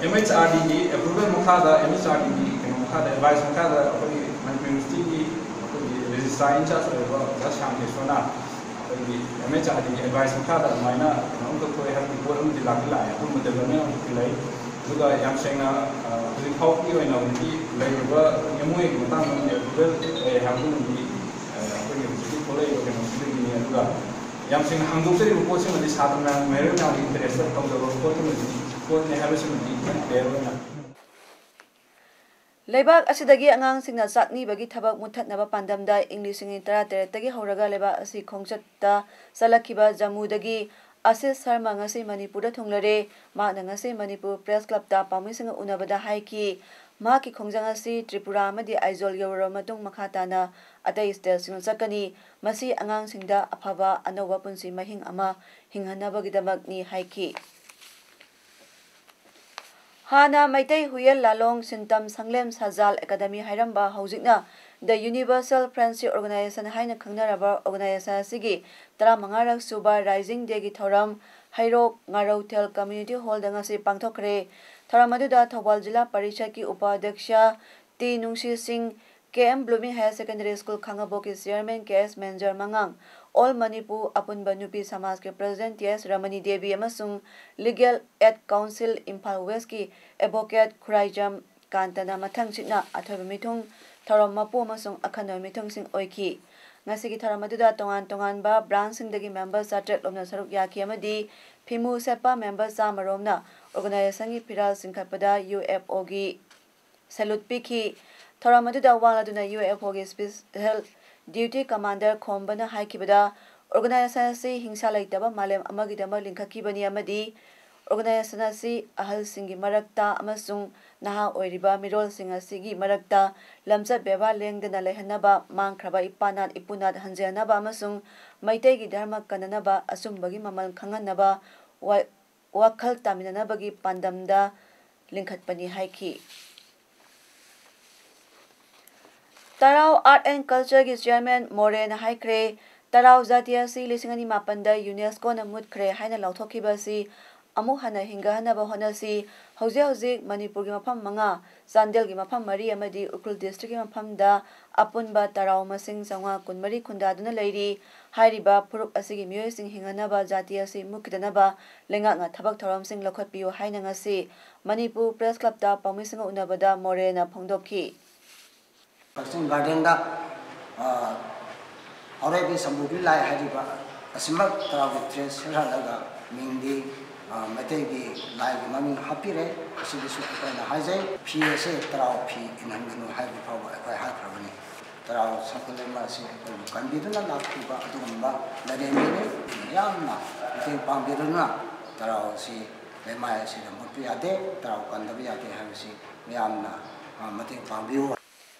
ꯑꯦꯝ ꯑꯩꯆ ꯑꯥꯔ ꯗꯤꯒꯤ ꯑꯦꯄ꯭ꯔꯨꯚꯦꯜ ꯃꯈꯥꯗ ꯑꯦꯝ ꯑꯩꯆ ꯑꯥꯔ ꯗꯤꯒꯤ ꯀꯩꯅꯣ ꯃꯈꯥꯗ ꯑꯦꯗꯚꯥꯏꯁ ꯃꯈꯥꯗ ꯑꯩꯈꯣꯏꯒꯤ ꯃꯅꯤꯄꯨꯔ ꯌꯨꯅꯤꯚꯔꯁꯤꯇꯤꯒꯤ ꯑꯩꯈꯣꯏꯒꯤ ꯔꯦꯖꯤꯁꯇ꯭ꯔꯥꯔ ꯏꯟꯆꯥꯔꯖ ꯑꯣꯏꯔꯤꯕ ꯑꯣꯖꯥ ꯁ꯭ꯌꯥꯝ ꯀꯦꯁꯣꯅ ꯑꯩꯈꯣꯏꯒꯤ ꯑꯦꯝ ꯑꯩꯆ ꯑꯥꯔ ꯗꯤꯒꯤ ꯑꯦꯗꯚꯥꯏꯁ ꯃꯈꯥꯗ ꯑꯗꯨꯃꯥꯏꯅ ꯀꯩꯅꯣꯝꯈꯛ ꯊꯣꯛꯑꯦ ꯍꯥꯏꯕꯒꯤ ꯄꯣꯠ ꯑꯃꯗꯤ ꯂꯥꯛꯇꯤ ꯂꯥꯛꯑꯦ꯫ ꯑꯗꯨꯝꯕ ꯗꯦꯕꯂꯞꯃꯦꯟ ꯑꯃꯈꯛꯇꯤ ꯂꯩ꯫ ꯑꯗꯨꯒ ꯌꯥꯝ ꯁꯦꯡꯅ ꯍꯧꯖꯤꯛ ꯐꯥꯎꯕꯒꯤ ꯑꯣꯏꯅ ꯍꯧꯖꯤꯛꯀꯤ ꯂꯩꯔꯤꯕ ꯑꯦꯝ ꯑꯣ ꯑꯦꯒꯤ ꯃꯇꯥꯡꯗ ꯑꯃꯗꯤ ꯑꯦꯄ꯭ꯔꯨꯚꯦꯜ ꯂꯩ ꯍꯥꯏꯕꯗꯨꯃꯗꯤ ꯑꯩꯈꯣꯏꯒꯤ ꯍꯧꯖꯤꯛꯀꯤ ꯊꯣꯛꯂꯛꯏꯕ ꯀꯩꯅꯣꯁꯤꯗꯒꯤꯅꯤ꯫ ꯑꯗꯨꯒ ꯌꯥꯝ ꯁꯦꯡꯅ ꯍꯥꯡꯗꯣꯛꯆꯔꯤꯕ ꯄꯣꯠꯁꯤꯃꯗꯤ ꯁꯥꯇ꯭ꯔ ꯃꯌꯥꯝ, ꯃꯍꯩꯔꯣꯏ ꯃꯌꯥꯝꯒꯤ ꯏꯟꯇꯔꯦꯁꯇ ꯇꯧꯖꯕ ꯄꯣꯠꯇꯨꯃꯗꯤ, ꯄꯣꯠꯅꯤ ꯍꯥꯏꯕꯁꯤꯃꯗꯤ ꯈꯤꯇꯪ ꯀ꯭ꯂꯤꯌꯥꯔ ꯑꯣꯏꯅ꯫ ꯂꯩꯕꯥꯛ ꯑꯁꯤꯗꯒꯤ ꯑꯉꯥꯡꯁꯤꯡꯅ ꯆꯥꯛ ꯅꯤꯕꯒꯤ ꯊꯕꯛ ꯃꯨꯠꯊꯠꯅꯕ ꯄꯥꯟꯗꯝꯗ ꯏꯪ ꯂꯤꯁꯤꯡ ꯑꯅꯤ ꯇꯔꯥꯇꯔꯦꯠꯇꯒꯤ ꯍꯧꯔꯒ ꯂꯩꯕꯥꯛ ꯑꯁꯤ ꯈꯣꯡꯆꯠꯇ ꯆꯠꯂꯛꯈꯤꯕ ꯖꯝꯃꯨꯗꯒꯤ ꯑꯁꯤꯁ ꯁꯔꯃ ꯉꯁꯤ ꯃꯅꯤꯄꯨꯔꯗ ꯊꯨꯡꯂꯔꯦ꯫ ꯃꯍꯥꯛꯅ ꯉꯁꯤ ꯃꯅꯤꯄꯨꯔ ꯄ꯭ꯔꯦꯁ ꯀ꯭ꯂꯕꯇ ꯄꯥꯎꯃꯤꯁꯤꯡꯒ ꯎꯅꯕꯗ ꯍꯥꯏꯈꯤ, ꯃꯍꯥꯛꯀꯤ ꯈꯣꯡꯖꯪ ꯑꯁꯤ ꯇ꯭ꯔꯤꯄꯨꯔꯥ ꯑꯃꯗꯤ ꯑꯥꯏꯖꯣꯜ ꯌꯧꯔꯕ ꯃꯇꯨꯡ ꯃꯈꯥ ꯇꯥꯅ ꯑꯇꯩ ꯁ꯭ꯇꯦꯠꯁꯤꯡꯗ ꯆꯠꯀꯅꯤ꯫ ꯃꯁꯤ ꯑꯉꯥꯡꯁꯤꯡꯗ ꯑꯐꯕ ꯑꯅꯧꯕ ꯄꯨꯟꯁꯤ ꯃꯍꯤꯡ ꯑꯃ ꯍꯤꯡꯍꯟꯅꯕꯒꯤꯗꯃꯛꯅꯤ ꯍꯥꯏꯈꯤ꯫ ꯍꯥꯟꯅ ꯃꯩꯇꯩ ꯍꯨꯏꯌꯦꯜ ꯂꯥꯂꯣꯡ ꯁꯤꯟꯇꯝ ꯁꯪꯂꯦꯝ ꯁꯖꯥꯜ ꯑꯦꯀꯥꯗꯃꯤ ꯍꯥꯏꯔꯝꯕ ꯍꯧꯖꯤꯛꯅ The Universal Friendship Organization ꯍꯥꯏꯅ ꯈꯪꯅꯔꯕ ꯑꯣꯔꯒꯅꯥꯏꯖꯦꯁꯟ ꯑꯁꯤꯒꯤ ꯇꯔꯥꯃꯉꯥꯔꯛ ꯁꯨꯕ ꯔꯥꯏꯖꯤꯡ ꯗꯦꯒꯤ ꯊꯧꯔꯝ ꯍꯩꯔꯣꯛ ꯉꯥꯔꯧꯊꯦꯜ ꯀꯝꯃ꯭ꯌꯨꯅꯤꯇꯤ ꯍꯣꯜꯗ ꯉꯁꯤ ꯄꯥꯡꯊꯣꯛꯈ꯭ꯔꯦ꯫ ꯊꯧꯔꯝ ꯑꯗꯨꯗ ꯊꯧꯕꯥꯜ ꯖꯤꯂꯥ ꯄꯔꯤꯁꯠꯀꯤ ꯎꯄꯥꯙ꯭ꯌꯛꯁ T Nungshi Singh, K M blooming higher secondary school ꯈꯥꯉꯕꯣꯛꯀꯤ ꯆꯤꯌꯔꯃꯦꯟ ꯀꯦ ꯑꯦꯁ ꯃꯦꯟꯖꯔ ꯃꯉꯥꯡ, ꯑꯣꯜ ꯃꯅꯤꯄꯨꯔ ꯑꯄꯨꯟꯕ ꯅꯨꯄꯤ ꯁꯃꯥꯖꯀꯤ president T S Ramani Devi ꯑꯃꯁꯨꯡ ꯂꯤꯒꯦꯜ ꯑꯦꯗ ꯀꯥꯎꯟꯁꯤꯜ ꯏꯝꯐꯥꯜ ꯋꯦꯁ꯭ꯠꯀꯤ ꯑꯦꯗꯚꯣꯀꯦꯠ ꯈꯨꯔꯥꯏꯖꯝ ꯀꯥꯟꯇꯅ ꯃꯊꯪꯁꯤꯠꯅ ꯑꯊꯣꯏꯕ ꯃꯤꯊꯨꯡ, ꯊꯧꯔꯝ ꯃꯄꯨ ꯑꯃꯁꯨꯡ ꯑꯈꯟꯅꯕ ꯃꯤꯊꯨꯡꯁꯤꯡ ꯑꯣꯏꯈꯤ꯫ ꯉꯁꯤꯒꯤ ꯊꯧꯔꯝ ꯑꯗꯨꯗ ꯇꯣꯉꯥꯟ ꯇꯣꯉꯥꯟꯕ ꯕ꯭ꯔꯥꯟꯆꯁꯤꯡꯗꯒꯤ ꯃꯦꯝꯕꯔ ꯆꯥꯇ꯭ꯔꯦꯠ ꯂꯣꯝꯅ ꯁꯔꯨꯛ ꯌꯥꯈꯤ ꯑꯃꯗꯤ ꯐꯤꯃꯨ ꯁꯦꯠꯄ ꯃꯦꯝꯕꯔ ꯆꯥꯝꯃ ꯔꯣꯝꯅ ꯑꯣꯔꯒꯅꯥꯏꯖꯦꯁꯟꯒꯤ ꯐꯤꯔꯥꯜ ꯆꯤꯡꯈꯠꯄꯗ ꯌꯨ ꯑꯦꯐ ꯑꯣꯒꯤ ꯁꯦꯂꯨꯠ ꯄꯤꯈꯤ꯫ ꯊꯧꯔꯝ ꯑꯗꯨꯗ ꯋꯥ ꯂꯥꯎꯗꯨꯅ ꯌꯨ ꯑꯦꯐ ꯑꯣꯒꯤ ꯁ꯭ꯄꯦꯁꯦꯜ ꯗ꯭ꯌꯨꯇꯤ ꯀꯃꯥꯟꯗꯔ ꯈꯣꯝꯕꯅ ꯍꯥꯏꯈꯤꯕꯗ, ꯑꯣꯔꯒꯅꯥꯏꯖꯦꯁꯟ ꯑꯁꯤ ꯍꯤꯡꯁꯥ ꯂꯩꯇꯕ ꯃꯥꯂꯦꯝ ꯑꯃꯒꯤꯗꯃꯛ ꯂꯤꯡꯈꯠꯈꯤꯕꯅꯤ ꯑꯃꯗꯤ ꯑꯣꯔꯒꯅꯥꯏꯖꯦꯁꯟ ꯑꯁꯤ ꯑꯍꯜꯁꯤꯡꯒꯤ ꯃꯔꯛꯇ ꯑꯃꯁꯨꯡ ꯅꯍꯥ ꯑꯣꯏꯔꯤꯕ ꯃꯤꯔꯣꯜꯁꯤꯡ ꯑꯁꯤꯒꯤ ꯃꯔꯛꯇ ꯂꯝꯆꯠ ꯕꯦꯕꯥꯔ ꯂꯦꯡꯗꯅ ꯂꯩꯍꯟꯅꯕ, ꯃꯥꯡꯈ꯭ꯔꯕ ꯏꯄꯥꯅꯥꯠ ꯏꯄꯨꯅꯥꯠ ꯍꯟꯖꯤꯟꯅꯕ ꯑꯃꯁꯨꯡ ꯃꯩꯇꯩꯒꯤ ꯙꯔꯃ ꯀꯟꯅꯅꯕ ꯑꯆꯨꯝꯕꯒꯤ ꯃꯃꯜ ꯈꯪꯍꯟꯅꯕ ꯋꯥ-, ꯋꯥꯈꯜ ꯇꯥꯃꯤꯟꯅꯅꯕꯒꯤ ꯄꯥꯟꯗꯝꯗ ꯂꯤꯡꯈꯠꯄꯅꯤ ꯍꯥꯏꯈꯤ꯫ ꯇꯔꯥꯎ ꯑꯥꯔꯠ ꯑꯦꯟ ꯀꯜꯆꯔꯒꯤ ꯆꯤꯌꯔꯃꯦꯟ ꯃꯣꯔꯦꯅ ꯍꯥꯏꯈ꯭ꯔꯦ, ꯇꯔꯥꯎ ꯖꯥꯇꯤ ꯑꯁꯤ ꯂꯤꯁꯤꯡ ꯑꯅꯤ ꯃꯥꯄꯟꯗ ꯌꯨꯅꯦꯁꯀꯣꯅ ꯃꯨꯠꯈ꯭ꯔꯦ ꯍꯥꯏꯅ ꯂꯥꯎꯊꯣꯛꯈꯤꯕ ꯑꯁꯤ ꯑꯃꯨꯛ ꯍꯟꯅ ꯍꯤꯡꯒꯠꯍꯟꯅꯕ ꯍꯣꯠꯅꯁꯤ꯫ ꯍꯧꯖꯤꯛ ꯍꯧꯖꯤꯛ ꯃꯅꯤꯄꯨꯔꯒꯤ ꯃꯐꯝ ꯃꯉꯥ, ꯆꯥꯟꯗꯦꯜꯒꯤ ꯃꯐꯝ ꯃꯔꯤ ꯑꯃꯗꯤ ꯎꯈ꯭ꯔꯨꯜ ꯗꯤꯁꯇ꯭ꯔꯤꯛꯀꯤ ꯃꯐꯝꯗ ꯑꯄꯨꯟꯕ ꯇꯔꯥꯎ ꯃꯁꯤꯡ ꯆꯥꯝꯃꯉꯥ ꯀꯨꯟꯃꯔꯤ ꯈꯨꯟꯗꯥꯗꯨꯅ ꯂꯩꯔꯤ꯫ ꯍꯥꯏꯔꯤꯕ ꯐꯨꯔꯨꯞ ꯑꯁꯤꯒꯤ ꯃꯤꯑꯣꯏꯁꯤꯡ ꯍꯤꯡꯅꯅꯕ ꯖꯥꯇꯤ ꯑꯁꯤ ꯃꯨꯠꯈꯤꯗꯅꯕ ꯂꯩꯉꯥꯛꯅ ꯊꯕꯛ ꯊꯧꯔꯝꯁꯤꯡ ꯂꯧꯈꯠꯄꯤꯌꯨ ꯍꯥꯏꯅ ꯉꯁꯤ ꯃꯅꯤꯄꯨꯔ ꯄ꯭ꯔꯦꯁ ꯀ꯭ꯂꯕꯇ ꯄꯥꯎꯃꯤꯁꯤꯡꯒ ꯎꯅꯕꯗ ꯃꯣꯔꯦꯅ ꯐꯣꯡꯗꯣꯛꯈꯤ꯫ ꯀꯛꯆꯤꯡ ꯒꯥꯔꯗꯦꯟꯗ, ꯑ, ꯍꯥꯎꯔꯩꯕꯤ ꯁꯝꯕꯨꯕꯤ ꯂꯥꯏ ꯍꯥꯏꯔꯤꯕ ꯑꯁꯤꯃꯛ ꯇꯔꯥꯎꯒꯤ ꯗ꯭ꯔꯦꯁ ꯁꯦꯠꯍꯜꯂꯒ ꯃꯤꯡꯗꯤ, ꯑ, ꯃꯩꯇꯩꯒꯤ ꯂꯥꯏꯒꯤ ꯃꯃꯤꯡ ꯍꯥꯞꯄꯤꯔꯦ꯫ ꯑꯁꯤꯒꯤꯁꯨ ꯑꯩꯈꯣꯏꯅ ꯍꯥꯏꯖꯩ, ꯐꯤ ꯑꯁꯤ ꯇꯔꯥꯎ ꯐꯤ ꯏꯟꯍꯟꯒꯅꯨ ꯍꯥꯏꯕ ꯐꯥꯎꯕ ꯑꯩꯈꯣꯏ ꯍꯥꯏꯈ꯭ꯔꯕꯅꯤ꯫ ꯇꯔꯥꯎ ꯁꯪꯀꯨꯂꯦꯝꯕ ꯑꯁꯤ ꯑꯩꯈꯣꯏꯕꯨ ꯀꯟꯕꯤꯗꯨꯅ ꯂꯥꯛꯈꯤꯕ ꯑꯗꯨꯒꯨꯝꯕ ꯂꯥꯏꯔꯦꯝꯕꯤꯅꯤ꯫ ꯌꯥꯝꯅ ꯃꯇꯦꯡ ꯄꯥꯡꯕꯤꯗꯨꯅ ꯇꯔꯥꯎ ꯑꯁꯤ ꯂꯩꯃꯥꯏ ꯑꯁꯤꯗ ꯃꯨꯠꯄ ꯌꯥꯗꯦ, ꯇꯔꯥꯎ ꯀꯟꯗꯕ ꯌꯥꯗꯦ ꯍꯥꯏꯕꯁꯤ ꯃꯌꯥꯝꯅ, ꯑ, ꯃꯇꯦꯡ ꯄꯥꯡꯕꯤꯌꯨ꯫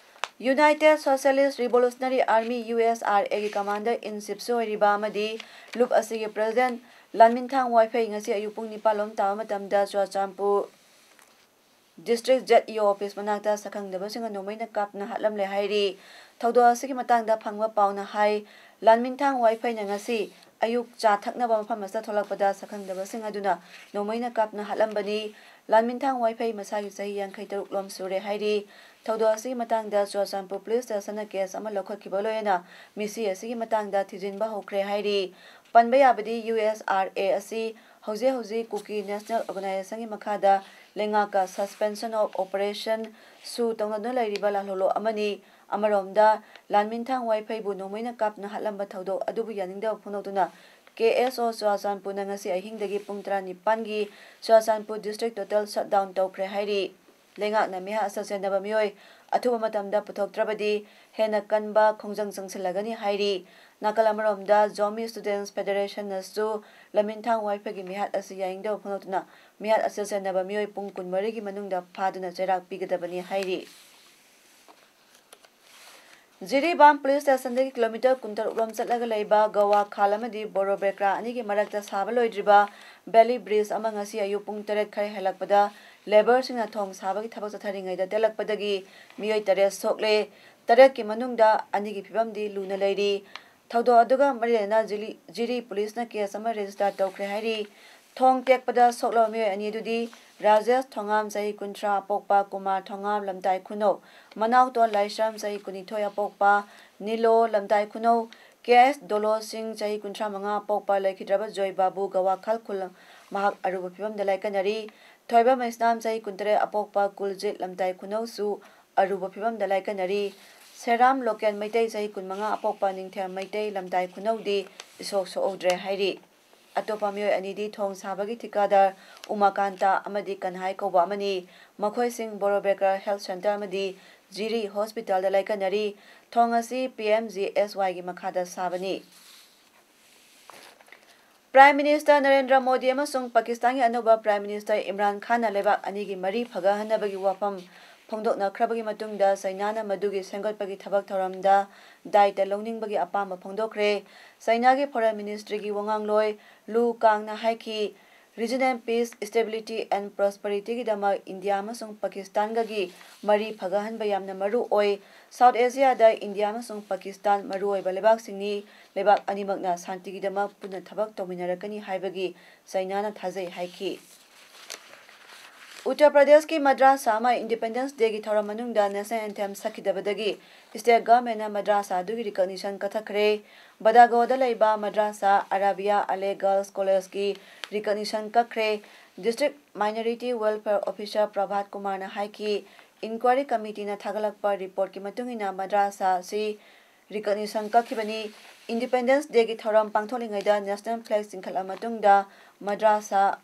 United Socialist Revolutionary Army, U S R A ꯒꯤ Commander in Chiefꯁꯨ ꯑꯣꯏꯔꯤꯕ ꯑꯃꯗꯤ ꯂꯨꯞ ꯑꯁꯤꯒꯤ President ꯂꯥꯟꯃꯤꯟꯊꯥꯡ ꯋꯥꯏꯐꯩ ꯉꯁꯤ ꯑꯌꯨꯛ ꯄꯨꯡ ꯅꯤꯄꯥꯟ ꯂꯣꯝ ꯇꯥꯕ ꯃꯇꯝꯗ Churachandpur District Z E O office ꯃꯅꯥꯛꯇ ꯁꯛꯈꯪꯗꯕꯁꯤꯡꯅ ꯅꯣꯡꯃꯩꯅ ꯀꯥꯞꯇꯨꯅ ꯍꯥꯠꯂꯝꯂꯦ ꯍꯥꯏꯔꯤ꯫ ꯊꯧꯗꯣꯛ ꯑꯁꯤꯒꯤ ꯃꯇꯥꯡꯗ ꯐꯪꯕ ꯄꯥꯎꯅ ꯍꯥꯏ, ꯂꯥꯟꯃꯤꯟꯊꯥꯡ ꯋꯥꯏꯐꯩꯅ ꯉꯁꯤ ꯑꯌꯨꯛ ꯆꯥ ꯊꯛꯅꯕ ꯃꯐꯝ ꯑꯁꯤꯗ ꯊꯣꯛꯂꯛꯄꯗ ꯁꯛꯈꯪꯗꯕꯁꯤꯡ ꯑꯗꯨꯅ ꯅꯣꯡꯃꯩꯅ ꯀꯥꯞꯇꯨꯅ ꯍꯥꯠꯂꯝꯕꯅꯤ꯫ ꯂꯥꯟꯃꯤꯟꯊꯥꯡ ꯋꯥꯏꯐꯩ ꯃꯁꯥꯒꯤ ꯆꯍꯤ ꯌꯥꯡꯈꯩ ꯇꯔꯨꯛ ꯂꯣꯝ ꯁꯨꯔꯦ ꯍꯥꯏꯔꯤ꯫ ꯊꯧꯗꯣꯛ ꯑꯁꯤꯒꯤ ꯃꯇꯥꯡꯗ ꯆꯨꯔꯥꯆꯥꯟꯄꯨꯔ Police Stationꯅ case ꯑꯃ ꯂꯧꯈꯠꯈꯤꯕ ꯂꯣꯏꯅꯅ ꯃꯤꯁꯤ ꯑꯁꯤꯒꯤ ꯃꯇꯥꯡꯗ ꯊꯤꯖꯤꯟꯕ ꯍꯧꯈ꯭ꯔꯦ ꯍꯥꯏꯔꯤ꯫ ꯄꯟꯕ ꯌꯥꯕꯗꯤ, U S R A ꯑꯁꯤ ꯍꯧꯖꯤꯛ ꯍꯧꯖꯤꯛ ꯀꯨꯀꯤ National Organizationꯒꯤ ꯃꯈꯥꯗ ꯂꯩꯉꯥꯛꯀ Suspension of Operation ꯁꯨ ꯇꯧꯅꯗꯨꯅ ꯂꯩꯔꯤꯕ ꯂꯥꯜꯍꯧꯂꯨꯞ ꯑꯃꯅꯤ꯫ ꯑꯃꯔꯣꯝꯗ, ꯂꯥꯟꯃꯤꯟꯊꯥꯡ ꯋꯥꯏꯐꯩꯕꯨ ꯅꯣꯡꯃꯩꯅ ꯀꯥꯞꯇꯨꯅ ꯍꯥꯠꯂꯝꯕ ꯊꯧꯗꯣꯛ ꯑꯗꯨꯕꯨ ꯌꯥꯅꯤꯡꯗꯕ ꯐꯣꯡꯗꯣꯛꯇꯨꯅ K S O ꯆꯨꯔꯥꯆꯥꯟꯄꯨꯔꯅ ꯉꯁꯤ ꯑꯍꯤꯡꯗꯒꯤ ꯄꯨꯡ ꯇꯔꯥꯅꯤꯄꯥꯟꯒꯤ ꯆꯨꯔꯥꯆꯥꯟꯄꯨꯔ District total shutdown ꯇꯧꯈ꯭ꯔꯦ ꯍꯥꯏꯔꯤ꯫ ꯂꯩꯉꯥꯛꯅ ꯃꯤꯍꯥꯠ ꯑꯁꯤ ꯆꯦꯟꯅꯕ ꯃꯤꯑꯣꯏ ꯑꯊꯨꯕ ꯃꯇꯝꯗ ꯄꯨꯊꯣꯛꯇ꯭ꯔꯕꯗꯤ ꯍꯦꯟꯅ ꯀꯟꯕ ꯈꯣꯡꯖꯪ ꯆꯪꯁꯤꯜꯂꯒꯅꯤ ꯍꯥꯏꯔꯤ꯫ ꯅꯥꯀꯜ ꯑꯃꯔꯣꯝꯗ, Zomi Students Federationꯅꯁꯨ ꯂꯥꯟꯃꯤꯟꯊꯥꯡ ꯋꯥꯏꯐꯩꯒꯤ ꯃꯤꯍꯥꯠ ꯑꯁꯤ ꯌꯥꯅꯤꯡꯗꯕ ꯐꯣꯡꯗꯣꯛꯇꯨꯅ ꯃꯤꯍꯥꯠ ꯑꯁꯤ ꯆꯦꯟꯅꯕ ꯃꯤꯑꯣꯏ ꯄꯨꯡ ꯀꯨꯟꯃꯔꯤꯒꯤ ꯃꯅꯨꯡꯗ ꯐꯥꯗꯨꯅ ꯆꯩꯔꯥꯛ ꯄꯤꯒꯗꯕꯅꯤ ꯍꯥꯏꯔꯤ꯫ ꯖꯤꯔꯤꯕꯥꯝ Police Stationꯗꯒꯤ kilometre ꯀꯨꯟꯇꯔꯨꯛ ꯂꯣꯝ ꯆꯠꯂꯒ ꯂꯩꯕ ꯒꯋꯥ ꯈꯥꯜ ꯑꯃꯗꯤ ꯕꯣꯔꯣꯕꯦꯀ꯭ꯔꯥ ꯑꯅꯤꯒꯤ ꯃꯔꯛꯇ ꯁꯥꯕ ꯂꯣꯏꯗ꯭ꯔꯤꯕ valley bridge ꯑꯃ ꯉꯁꯤ ꯑꯌꯨꯛ ꯄꯨꯡ ꯇꯔꯦꯠ ꯈꯔ ꯍꯦꯜꯂꯛꯄꯗ labourꯁꯤꯡꯅ ꯊꯣꯡ ꯁꯥꯕꯒꯤ ꯊꯕꯛ ꯆꯠꯊꯔꯤꯉꯩꯗ ꯇꯦꯜꯂꯛꯄꯗꯒꯤ ꯃꯤꯑꯣꯏ ꯇꯔꯦꯠ ꯁꯣꯛꯂꯦ꯫ ꯇꯔꯦꯠꯀꯤ ꯃꯅꯨꯡꯗ ꯑꯅꯤꯒꯤ ꯐꯤꯕꯝꯗꯤ ꯂꯨꯅ ꯂꯩꯔꯤ꯫ ꯊꯧꯗꯣꯛ ꯑꯗꯨꯒ ꯃꯔꯤ ꯂꯩꯅꯅ ꯖꯤꯂꯤ-, ꯖꯤꯔꯤ Policeꯅ case ꯑꯃ register ꯇꯧꯈ꯭ꯔꯦ ꯍꯥꯏꯔꯤ꯫ ꯊꯣꯡ ꯇꯦꯛꯄꯗ ꯁꯣꯛꯂꯕ ꯃꯤꯑꯣꯏ ꯑꯅꯤ ꯑꯗꯨꯗꯤ ꯔꯥꯖꯦꯁ ꯊꯣꯉꯥꯝ, ꯆꯍꯤ ꯀꯨꯟꯊ꯭ꯔꯥ, ꯑꯄꯣꯛꯄ ꯀꯨꯃꯥꯔ ꯊꯣꯉꯥꯝ, ꯂꯝꯇꯥꯏ ꯈꯨꯅꯧ, ꯃꯅꯥꯎꯇꯣꯟ ꯂꯥꯏꯁ꯭ꯔꯝ, ꯆꯍꯤ ꯀꯨꯟꯅꯤꯊꯣꯏ, ꯑꯄꯣꯛꯄ ꯅꯤꯂꯣ, ꯂꯝꯇꯥꯏ ꯈꯨꯅꯧ, ꯀꯦ ꯑꯦꯁ ꯗꯣꯂꯣ ꯁꯤꯡ, ꯆꯍꯤ ꯀꯨꯟꯊ꯭ꯔꯥ ꯃꯉꯥ, ꯑꯄꯣꯛꯄ ꯂꯩꯈꯤꯗ꯭ꯔꯕ ꯖꯣꯏ ꯕꯥꯕꯨ, ꯒꯋꯥꯈꯥꯜ ꯈꯨꯜ, ꯃꯍꯥꯛ ꯑꯔꯨꯕ ꯐꯤꯕꯝꯗ ꯂꯥꯏꯀꯠꯅꯔꯤ꯫ ꯊꯣꯏꯕ ꯃꯩꯁꯅꯥꯝ, ꯆꯍꯤ ꯀꯨꯟꯇꯔꯦꯠ, ꯑꯄꯣꯛꯄ ꯀꯨꯜꯖꯤꯠ, ꯂꯝꯇꯥꯏ ꯈꯨꯅꯧꯁꯨ ꯑꯔꯨꯕ ꯐꯤꯕꯝꯗ ꯂꯥꯏꯀꯠꯅꯔꯤ꯫ ꯁꯦꯔꯥꯝ ꯂꯣꯀꯦꯟ ꯃꯩꯇꯩ, ꯆꯍꯤ ꯀꯨꯟꯃꯉꯥ, ꯑꯄꯣꯛꯄ ꯅꯤꯡꯊꯦꯝ ꯃꯩꯇꯩ, ꯂꯝꯇꯥꯏ ꯈꯨꯅꯧꯗꯤ ꯏꯁꯣꯛ ꯁꯣꯛꯍꯧꯗ꯭ꯔꯦ ꯍꯥꯏꯔꯤ꯫ ꯑꯇꯣꯞꯄ ꯃꯤꯑꯣꯏ ꯑꯅꯤꯗꯤ ꯊꯣꯡ ꯁꯥꯕꯒꯤ ꯊꯤꯀꯥꯗꯥꯔ ꯎꯃꯥꯀꯥꯟꯇ ꯑꯃꯗꯤ ꯀꯟꯍꯥꯏ ꯀꯧꯕ ꯑꯃꯅꯤ꯫ ꯃꯈꯣꯏꯁꯤꯡ ꯕꯣꯔꯣꯕꯦꯀꯔ Health Centre ꯑꯃꯗꯤ ꯖꯤꯔꯤ Hospitalꯗ ꯂꯥꯏꯀꯠꯅꯔꯤ꯫ ꯊꯣꯡ ꯑꯁꯤ ꯄꯤ ꯑꯦꯝ ꯖꯤ ꯑꯦꯁ ꯋꯥꯏꯒꯤ ꯃꯈꯥꯗ ꯁꯥꯕꯅꯤ꯫ Prime Minister ꯅꯔꯦꯟꯗ꯭ꯔ ꯃꯣꯗꯤ ꯑꯃꯁꯨꯡ ꯄꯥꯀꯤꯁꯇꯥꯟꯒꯤ ꯑꯅꯧꯕ Prime Minister ꯏꯝꯔꯥꯟ ꯈꯥꯟꯅ ꯂꯩꯕꯥꯛ ꯑꯅꯤꯒꯤ ꯃꯔꯤ ꯐꯒꯠꯍꯟꯅꯕꯒꯤ ꯋꯥꯐꯝ ꯐꯣꯡꯗꯣꯛꯅꯈ꯭ꯔꯕꯒꯤ ꯃꯇꯨꯡꯗ ꯆꯩꯅꯥꯅ ꯃꯗꯨꯒꯤ ꯁꯦꯝꯒꯠꯄꯒꯤ ꯊꯕꯛ ꯊꯧꯔꯝꯗ ꯗꯥꯏꯇ ꯂꯧꯅꯤꯡꯕꯒꯤ ꯑꯄꯥꯝꯕ ꯐꯣꯡꯗꯣꯛꯈ꯭ꯔꯦ꯫ ꯆꯩꯅꯥꯒꯤ Foreign Ministryꯒꯤ ꯋꯥꯉꯥꯡꯂꯣꯏ ꯂꯨ ꯀꯥꯡꯅ ꯍꯥꯏꯈꯤ, Region and peace, stability and prosperityꯒꯤꯗꯃꯛ ꯏꯟꯗꯤꯌꯥ ꯑꯃꯁꯨꯡ ꯄꯥꯀꯤꯁꯇꯥꯟꯒꯒꯤ ꯃꯔꯤ ꯐꯒꯠꯍꯟꯕ ꯌꯥꯝꯅ ꯃꯔꯨ ꯑꯣꯏ꯫ South Asiaꯗ ꯏꯟꯗꯤꯌꯥ ꯑꯃꯁꯨꯡ ꯄꯥꯀꯤꯁꯇꯥꯟ ꯃꯔꯨꯑꯣꯏꯕ ꯂꯩꯕꯥꯛꯁꯤꯡꯅꯤ꯫ ꯂꯩꯕꯥꯛ ꯑꯅꯤꯃꯛꯅ ꯁꯥꯟꯇꯤꯒꯤꯗꯃꯛ ꯄꯨꯟꯅ ꯊꯕꯛ ꯇꯧꯃꯤꯟꯅꯔꯛꯀꯅꯤ ꯍꯥꯏꯕꯒꯤ ꯆꯩꯅꯥꯅ ꯊꯥꯖꯩ ꯍꯥꯏꯈꯤ꯫ ꯎꯠꯇꯔ ꯄ꯭ꯔꯗꯦꯁꯀꯤ ꯃꯗ꯭ꯔꯥꯁꯥ ꯑꯃ Independence Dayꯒꯤ ꯊꯧꯔꯝ ꯃꯅꯨꯡꯗ National Anthem ꯁꯛꯈꯤꯗꯕꯗꯒꯤ state governmentꯅ ꯃꯗ꯭ꯔꯥꯁꯥ ꯑꯗꯨꯒꯤ recognition ꯀꯛꯊꯠꯈ꯭ꯔꯦ꯫ ꯕꯗꯥꯒꯣꯗ ꯂꯩꯕ ꯃꯗ꯭ꯔꯥꯁꯥ ꯑꯔꯥꯕꯤꯌꯥ ꯑꯂꯦ Girls Collegeꯀꯤ recognition ꯀꯛꯈ꯭ꯔꯦ꯫ District Minority Welfare Officer ꯄ꯭ꯔꯚꯥꯠ ꯀꯨꯃꯥꯔꯅ ꯍꯥꯏꯈꯤ, inquiry committeeꯅ ꯊꯥꯒꯠꯂꯛꯄ reportꯀꯤ ꯃꯇꯨꯡ ꯏꯟꯅ ꯃꯗ꯭ꯔꯥꯁꯥ ꯑꯁꯤ recognition ꯀꯛꯈꯤꯕꯅꯤ꯫ Independence Dayꯒꯤ ꯊꯧꯔꯝ ꯄꯥꯡꯊꯣꯛꯂꯤꯉꯩꯗ national flag ꯆꯤꯡꯈꯠꯂ ꯃꯇꯨꯡꯗ ꯃꯗ꯭ꯔꯥꯁꯥ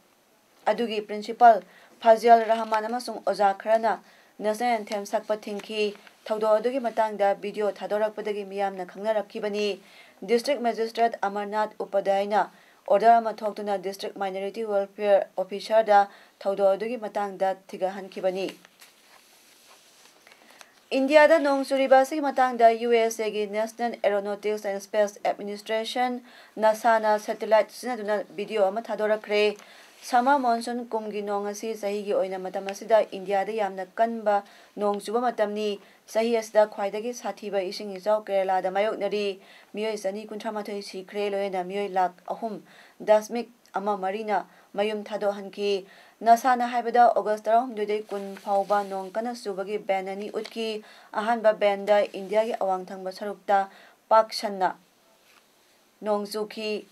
ꯑꯗꯨꯒꯤ principal ꯐꯥꯖꯤꯌꯜ ꯔꯍꯃꯥꯟ ꯑꯃꯁꯨꯡ ꯑꯣꯖꯥ ꯈꯔꯅ National Anthem ꯁꯛꯄ ꯊꯤꯡꯈꯤ꯫ ꯊꯧꯗꯣꯛ ꯑꯗꯨꯒꯤ ꯃꯇꯥꯡꯗ video ꯊꯥꯗꯣꯔꯛꯄꯗꯒꯤ ꯃꯤꯌꯥꯝꯅ ꯈꯪꯅꯔꯛꯈꯤꯕꯅꯤ꯫ District Magistrate ꯑꯃꯔꯅꯥꯊ ꯎꯄꯥꯙ꯭ꯌꯥꯌꯅ order ꯑꯃ ꯊꯣꯛꯇꯨꯅ District Minority Welfare Officerꯗ ꯊꯧꯗꯣꯛ ꯑꯗꯨꯒꯤ ꯃꯇꯥꯡꯗ ꯊꯤꯒꯠꯍꯟꯈꯤꯕꯅꯤ꯫ ꯏꯟꯗꯤꯌꯥꯗ ꯅꯣꯡ ꯆꯨꯔꯤꯕ ꯑꯁꯤꯒꯤ ꯃꯇꯥꯡꯗ USAꯒꯤ National Aeronautics and Space Administration, NASAꯅ satellite ꯁꯤꯖꯤꯟꯅꯗꯨꯅ video ꯑꯃ ꯊꯥꯗꯣꯔꯛꯈ꯭ꯔꯦ꯫ Summer monsoon ꯀꯨꯝꯒꯤ ꯅꯣꯡ ꯑꯁꯤ ꯆꯍꯤꯒꯤ ꯑꯣꯏꯅ ꯃꯇꯝ ꯑꯁꯤꯗ ꯏꯟꯗꯤꯌꯥꯗ ꯌꯥꯝꯅ ꯀꯟꯕ ꯅꯣꯡ ꯆꯨꯕ ꯃꯇꯝꯅꯤ꯫ ꯆꯍꯤ ꯑꯁꯤꯗ ꯈ꯭ꯋꯥꯏꯗꯒꯤ ꯁꯥꯊꯤꯕ ꯏꯁꯤꯡ ꯏꯆꯥꯎ ꯀꯦꯔꯂꯥꯗ ꯃꯥꯌꯣꯛꯅꯔꯤ꯫ ꯃꯤꯑꯣꯏ ꯆꯅꯤ ꯀꯨꯟꯊ꯭ꯔꯥ ꯃꯥꯊꯣꯏ ꯁꯤꯈ꯭ꯔꯦ, ꯂꯣꯏꯅꯅ ꯃꯤꯑꯣꯏ ꯂꯥꯈ ꯑꯍꯨꯝ ꯗꯁꯃꯤꯛ ꯑꯃ ꯃꯔꯤꯅ ꯃꯌꯨꯝ ꯊꯥꯗꯣꯛꯍꯟꯈꯤ꯫ NASAꯅ ꯍꯥꯏꯕꯗ August ꯇꯔꯥꯍꯨꯝꯗꯣꯏꯗꯒꯤ ꯀꯨꯟ ꯐꯥꯎꯕ ꯅꯣꯡ ꯀꯟꯅ ꯆꯨꯕꯒꯤ band ꯑꯅꯤ ꯎꯠꯈꯤ꯫ ꯑꯍꯥꯟꯕ bandꯗ ꯏꯟꯗꯤꯌꯥꯒꯤ ꯑꯋꯥꯡ ꯊꯪꯕ ꯁꯔꯨꯛꯇ ꯄꯥꯛ ꯁꯟꯅ ꯅꯣꯡ ꯆꯨꯈꯤ꯫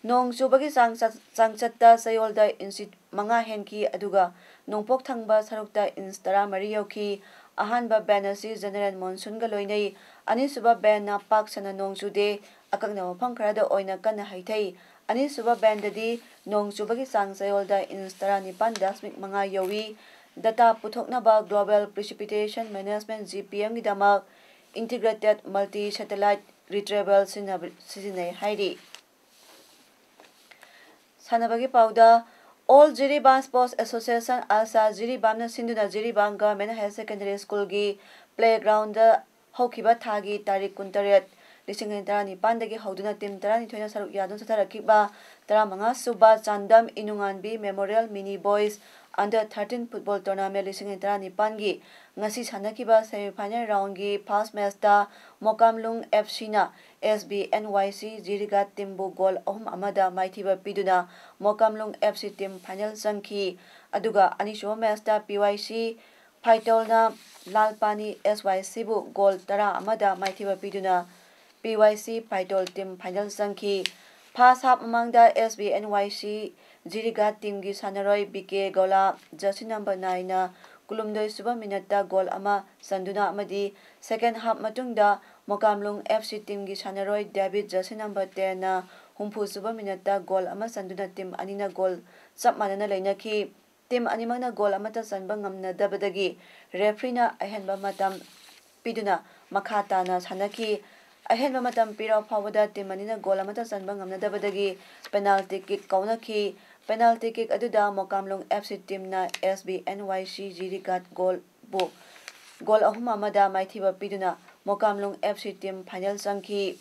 ꯅꯣꯡ ꯆꯨꯕꯒꯤ ꯆꯥꯡ ꯆ-, ꯆꯥꯡꯆꯠꯇ ꯆꯌꯣꯜꯗ inch ꯃꯉꯥ ꯍꯦꯟꯈꯤ, ꯑꯗꯨꯒ ꯅꯣꯡꯄꯣꯛ ꯊꯪꯕ ꯁꯔꯨꯛꯇ inch ꯇꯔꯥꯃꯔꯤ ꯌꯧꯈꯤ꯫ ꯑꯍꯥꯟꯕ band ꯑꯁꯤ general monsoonꯒ ꯂꯣꯏꯅꯩ꯫ ꯑꯅꯤꯁꯨꯕ bandꯅ ꯄꯥꯛ ꯁꯟꯅ ꯅꯣꯡ ꯆꯨꯗꯦ, ꯑꯀꯛꯅꯕ ꯃꯐꯝ ꯈꯔꯗ ꯑꯣꯏꯅ ꯀꯟꯅ ꯍꯩꯊꯩ꯫ ꯑꯅꯤꯁꯨꯕ bandꯗꯗꯤ ꯅꯣꯡ ꯆꯨꯕꯒꯤ ꯆꯥꯡ ꯆꯌꯣꯜꯗ inch ꯇꯔꯥꯅꯤꯄꯥꯟ ꯗꯁꯃꯤꯛ ꯃꯉꯥ ꯌꯧꯏ꯫ Data ꯄꯨꯊꯣꯛꯅꯕ Global Precipitation Management, GPMꯒꯤꯗꯃꯛ Integrated Multi Satellite Retrieval ꯁꯤꯖꯤꯟꯅꯕ-, ꯁꯤꯖꯤꯟꯅꯩ ꯍꯥꯏꯔꯤ꯫ ꯁꯥꯟꯅꯕꯒꯤ ꯄꯥꯎꯗ, All Jiribam Sports Association, ꯑꯜꯁꯥ ꯖꯤꯔꯤꯕꯥꯝꯅ ꯁꯤꯟꯗꯨꯅ ꯖꯤꯔꯤꯕꯥꯝ Government Higher Secondary Schoolꯒꯤ playgroundꯗ ꯍꯧꯈꯤꯕ ꯊꯥꯒꯤ ꯇꯥꯔꯤꯛ ꯀꯨꯟꯇꯔꯦꯠ, ꯂꯤꯁꯤꯡ ꯑꯅꯤ ꯇꯔꯥꯅꯤꯄꯥꯟꯗꯒꯤ ꯍꯧꯗꯨꯅ team ꯇꯔꯥꯅꯤꯊꯣꯏꯅ ꯁꯔꯨꯛ ꯌꯥꯗꯨꯅ ꯆꯠꯊꯔꯛꯈꯤꯕ ꯇꯔꯥꯃꯉꯥ ꯁꯨꯕ Chandam ꯏꯅꯨꯉꯥꯟꯕꯤ Memorial Mini Boys Under thirteen Football Tournament ꯂꯤꯁꯤꯡ ꯑꯅꯤ ꯇꯔꯥꯅꯤꯄꯥꯟꯒꯤ ꯉꯁꯤ ꯁꯥꯟꯅꯈꯤꯕ semi final roundꯒꯤ first matchꯇ ꯃꯣꯀꯥꯝꯂꯨꯡ FCꯅ SBNYC ꯖꯤꯔꯤꯒꯥꯠ teamꯕꯨ goal ꯑꯍꯨꯝ ꯑꯃꯗ ꯃꯥꯏꯊꯤꯕ ꯄꯤꯗꯨꯅ ꯃꯣꯀꯥꯝꯂꯨꯡ FC team final ꯆꯪꯈꯤ꯫ ꯑꯗꯨꯒ ꯑꯅꯤꯁꯨꯕ matchꯇ PYC ꯐꯥꯏꯇꯣꯜꯅ ꯂꯥꯜꯄꯥꯅꯤ SYCꯕꯨ goal ꯇꯔꯥ ꯑꯃꯗ ꯃꯥꯏꯊꯤꯕ ꯄꯤꯗꯨꯅ PYC ꯐꯥꯏꯇꯣꯜ team final ꯆꯪꯈꯤ꯫ First half ꯃꯃꯥꯡꯗ SBNYC ꯖꯤꯔꯤꯒꯥꯠ teamꯒꯤ ꯁꯥꯟꯅꯔꯣꯏ BK ꯒꯧꯂꯥ, jersey number nineꯅ ꯀꯨꯟꯍꯨꯝꯗꯣꯏ ꯁꯨꯕ minuteꯇ goal ꯑꯃ ꯆꯟꯗꯨꯅ ꯑꯃꯗꯤ second half ꯃꯇꯨꯡꯗ ꯃꯣꯀꯥꯝꯂꯨꯡ FC teamꯒꯤ ꯁꯥꯟꯅꯔꯣꯏ ꯗꯦꯕꯤꯠ, jersey number tenꯅ ꯍꯨꯝꯐꯨ ꯁꯨꯕ minuteꯇ goal ꯑꯃ ꯆꯟꯗꯨꯅ team ꯑꯅꯤꯅ goal ꯆꯞ ꯃꯥꯟꯅꯅ ꯂꯩꯅꯈꯤ꯫ Team ꯑꯅꯤꯃꯛꯅ goal ꯑꯃꯠꯇ ꯆꯟꯕ ꯉꯝꯅꯗꯕꯗꯒꯤ refereeꯅ ꯑꯍꯦꯟꯕ ꯃꯇꯝ ꯄꯤꯗꯨꯅ ꯃꯈꯥ ꯇꯥꯅ ꯁꯥꯟꯅꯈꯤ꯫ ꯑꯍꯦꯟꯕ ꯃꯇꯝ ꯄꯤꯔꯕ ꯐꯥꯎꯕꯗ team ꯑꯅꯤꯅ goal ꯑꯃꯠꯇ ꯆꯟꯕ ꯉꯝꯅꯗꯕꯗꯒꯤ penalty kick ꯀꯥꯎꯅꯈꯤ꯫ Penalty kick ꯑꯗꯨꯗ ꯃꯣꯀꯥꯝꯂꯨꯡ FC teamꯅ SBNYC ꯖꯤꯔꯤꯒꯥꯠ goalꯕꯨ goal ꯑꯍꯨꯝ ꯑꯃꯗ ꯃꯥꯏꯊꯤꯕ ꯄꯤꯗꯨꯅ ꯃꯣꯀꯥꯝꯂꯨꯡ FC team final ꯆꯪꯈꯤ꯫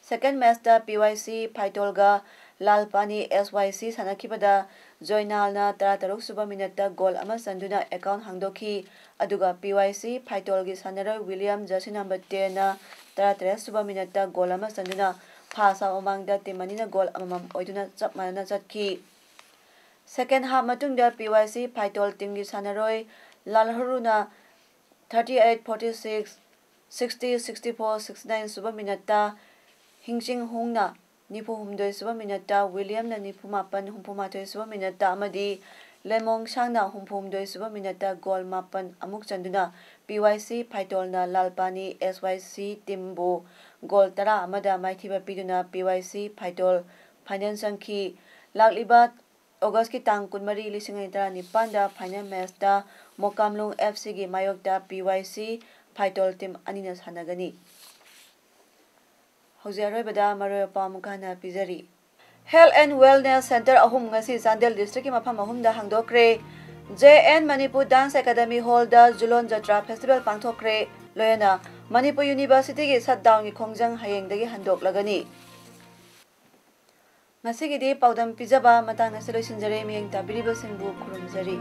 Second matchꯇ PYC ꯐꯥꯏꯇꯣꯜꯒ ꯂꯥꯜꯄꯥꯅꯤ SYC ꯁꯥꯟꯅꯈꯤꯕꯗ ꯖꯣꯏꯅꯥꯜꯅ ꯇꯔꯥꯇꯔꯨꯛ ꯁꯨꯕ minuteꯇ goal ꯑꯃ ꯆꯟꯗꯨꯅ account ꯍꯥꯡꯗꯣꯛꯈꯤ꯫ ꯑꯗꯨꯒ PYC ꯐꯥꯏꯇꯣꯜꯒꯤ ꯁꯥꯟꯅꯔꯣꯏ ꯋꯤꯂꯤꯌꯝ, jersey number tenꯅ ꯇꯔꯥꯇꯔꯦꯠ ꯁꯨꯕ minuteꯇ goal ꯑꯃ ꯆꯟꯗꯨꯅ first half ꯃꯃꯥꯡꯗ team ꯑꯅꯤꯅ goal ꯑꯃꯃꯝ ꯑꯣꯏꯗꯨꯅ ꯆꯞ ꯃꯥꯟꯅꯅ ꯆꯠꯈꯤ꯫ Second half ꯃꯇꯨꯡꯗ PYC ꯐꯥꯏꯇꯣꯜ teamꯒꯤ ꯁꯥꯟꯅꯔꯣꯏ ꯂꯥꯜꯍꯔꯨꯅ thirty eight forty six, sixty sixty four, sixty nine ꯁꯨꯕ minuteꯇ ꯍꯤꯡꯆꯤꯡ ꯍꯨꯡꯅ ꯅꯤꯐꯨ ꯍꯨꯝꯗꯣꯏ ꯁꯨꯕ minuteꯇ, ꯋꯤꯂꯤꯌꯝꯅ ꯅꯤꯐꯨ ꯃꯥꯄꯟ, ꯍꯨꯝꯐꯨ ꯃꯥꯊꯣꯏ ꯁꯨꯕ minuteꯇ ꯑꯃꯗꯤ ꯂꯦꯃꯣꯡꯁꯥꯡꯅ ꯍꯨꯝꯐꯨ ꯍꯨꯝꯗꯣꯏ ꯁꯨꯕ minuteꯇ goal ꯃꯥꯄꯟ ꯑꯃꯨꯛ ꯆꯟꯗꯨꯅ PYC ꯐꯥꯏꯇꯣꯜꯅ ꯂꯥꯜꯄꯥꯅꯤ SYC teamꯕꯨ goal ꯇꯔꯥ ꯑꯃꯗ ꯃꯥꯏꯊꯤꯕ ꯄꯤꯗꯨꯅ PYC ꯐꯥꯏꯇꯣꯜ final ꯆꯪꯈꯤ꯫ ꯂꯥꯛꯂꯤꯕ Augustꯀꯤ ꯇꯥꯡ ꯀꯨꯟꯃꯔꯤ, ꯂꯤꯁꯤꯡ ꯑꯅꯤ ꯇꯔꯥꯅꯤꯄꯥꯟꯗ final matchꯇ ꯃꯣꯀꯥꯝꯂꯨꯡ FCꯒꯤ ꯃꯥꯌꯣꯛꯇ PYC ꯐꯥꯏꯇꯣꯜ team ꯑꯅꯤꯅ ꯁꯥꯟꯅꯒꯅꯤ꯫ ꯍꯧꯖꯤꯛ ꯑꯔꯣꯏꯕꯗ ꯃꯔꯨꯑꯣꯏꯕ ꯄꯥꯎ ꯑꯃꯨꯛꯀ ꯍꯟꯅ ꯄꯤꯖꯔꯤ꯫ Health and Wellness Center ꯑꯍꯨꯝ ꯉꯁꯤ ꯆꯥꯟꯗꯦꯜ district ꯀꯤ ꯃꯐꯝ ꯑꯍꯨꯝꯗ ꯍꯥꯡꯗꯣꯛꯈ꯭ꯔꯦ꯫ J N Manipur Dance Academy Hall ꯗ ꯖꯨꯂꯣꯟ ꯖꯇ꯭ꯔꯥ festival ꯄꯥꯡꯊꯣꯛꯈ꯭ꯔꯦ꯫ ꯂꯣꯏꯅꯅ ꯃꯅꯤꯄꯨꯔ University ꯒꯤ shutdown ꯒꯤ ꯈꯣꯡꯖꯪ ꯍꯌꯦꯡꯗꯒꯤ ꯍꯟꯗꯣꯛꯂꯒꯅꯤ꯫ ꯉꯁꯤꯒꯤꯗꯤ ꯄꯥꯎꯗꯝ ꯄꯤꯖꯕ ꯃꯇꯥꯡ ꯑꯁꯤꯗ ꯂꯣꯏꯁꯤꯟꯖꯔꯦ꯫ ꯃꯤꯠꯌꯦꯡ ꯇꯥꯕꯤꯔꯤꯕꯁꯤꯡꯕꯨ ꯈꯨꯔꯨꯝꯖꯔꯤ꯫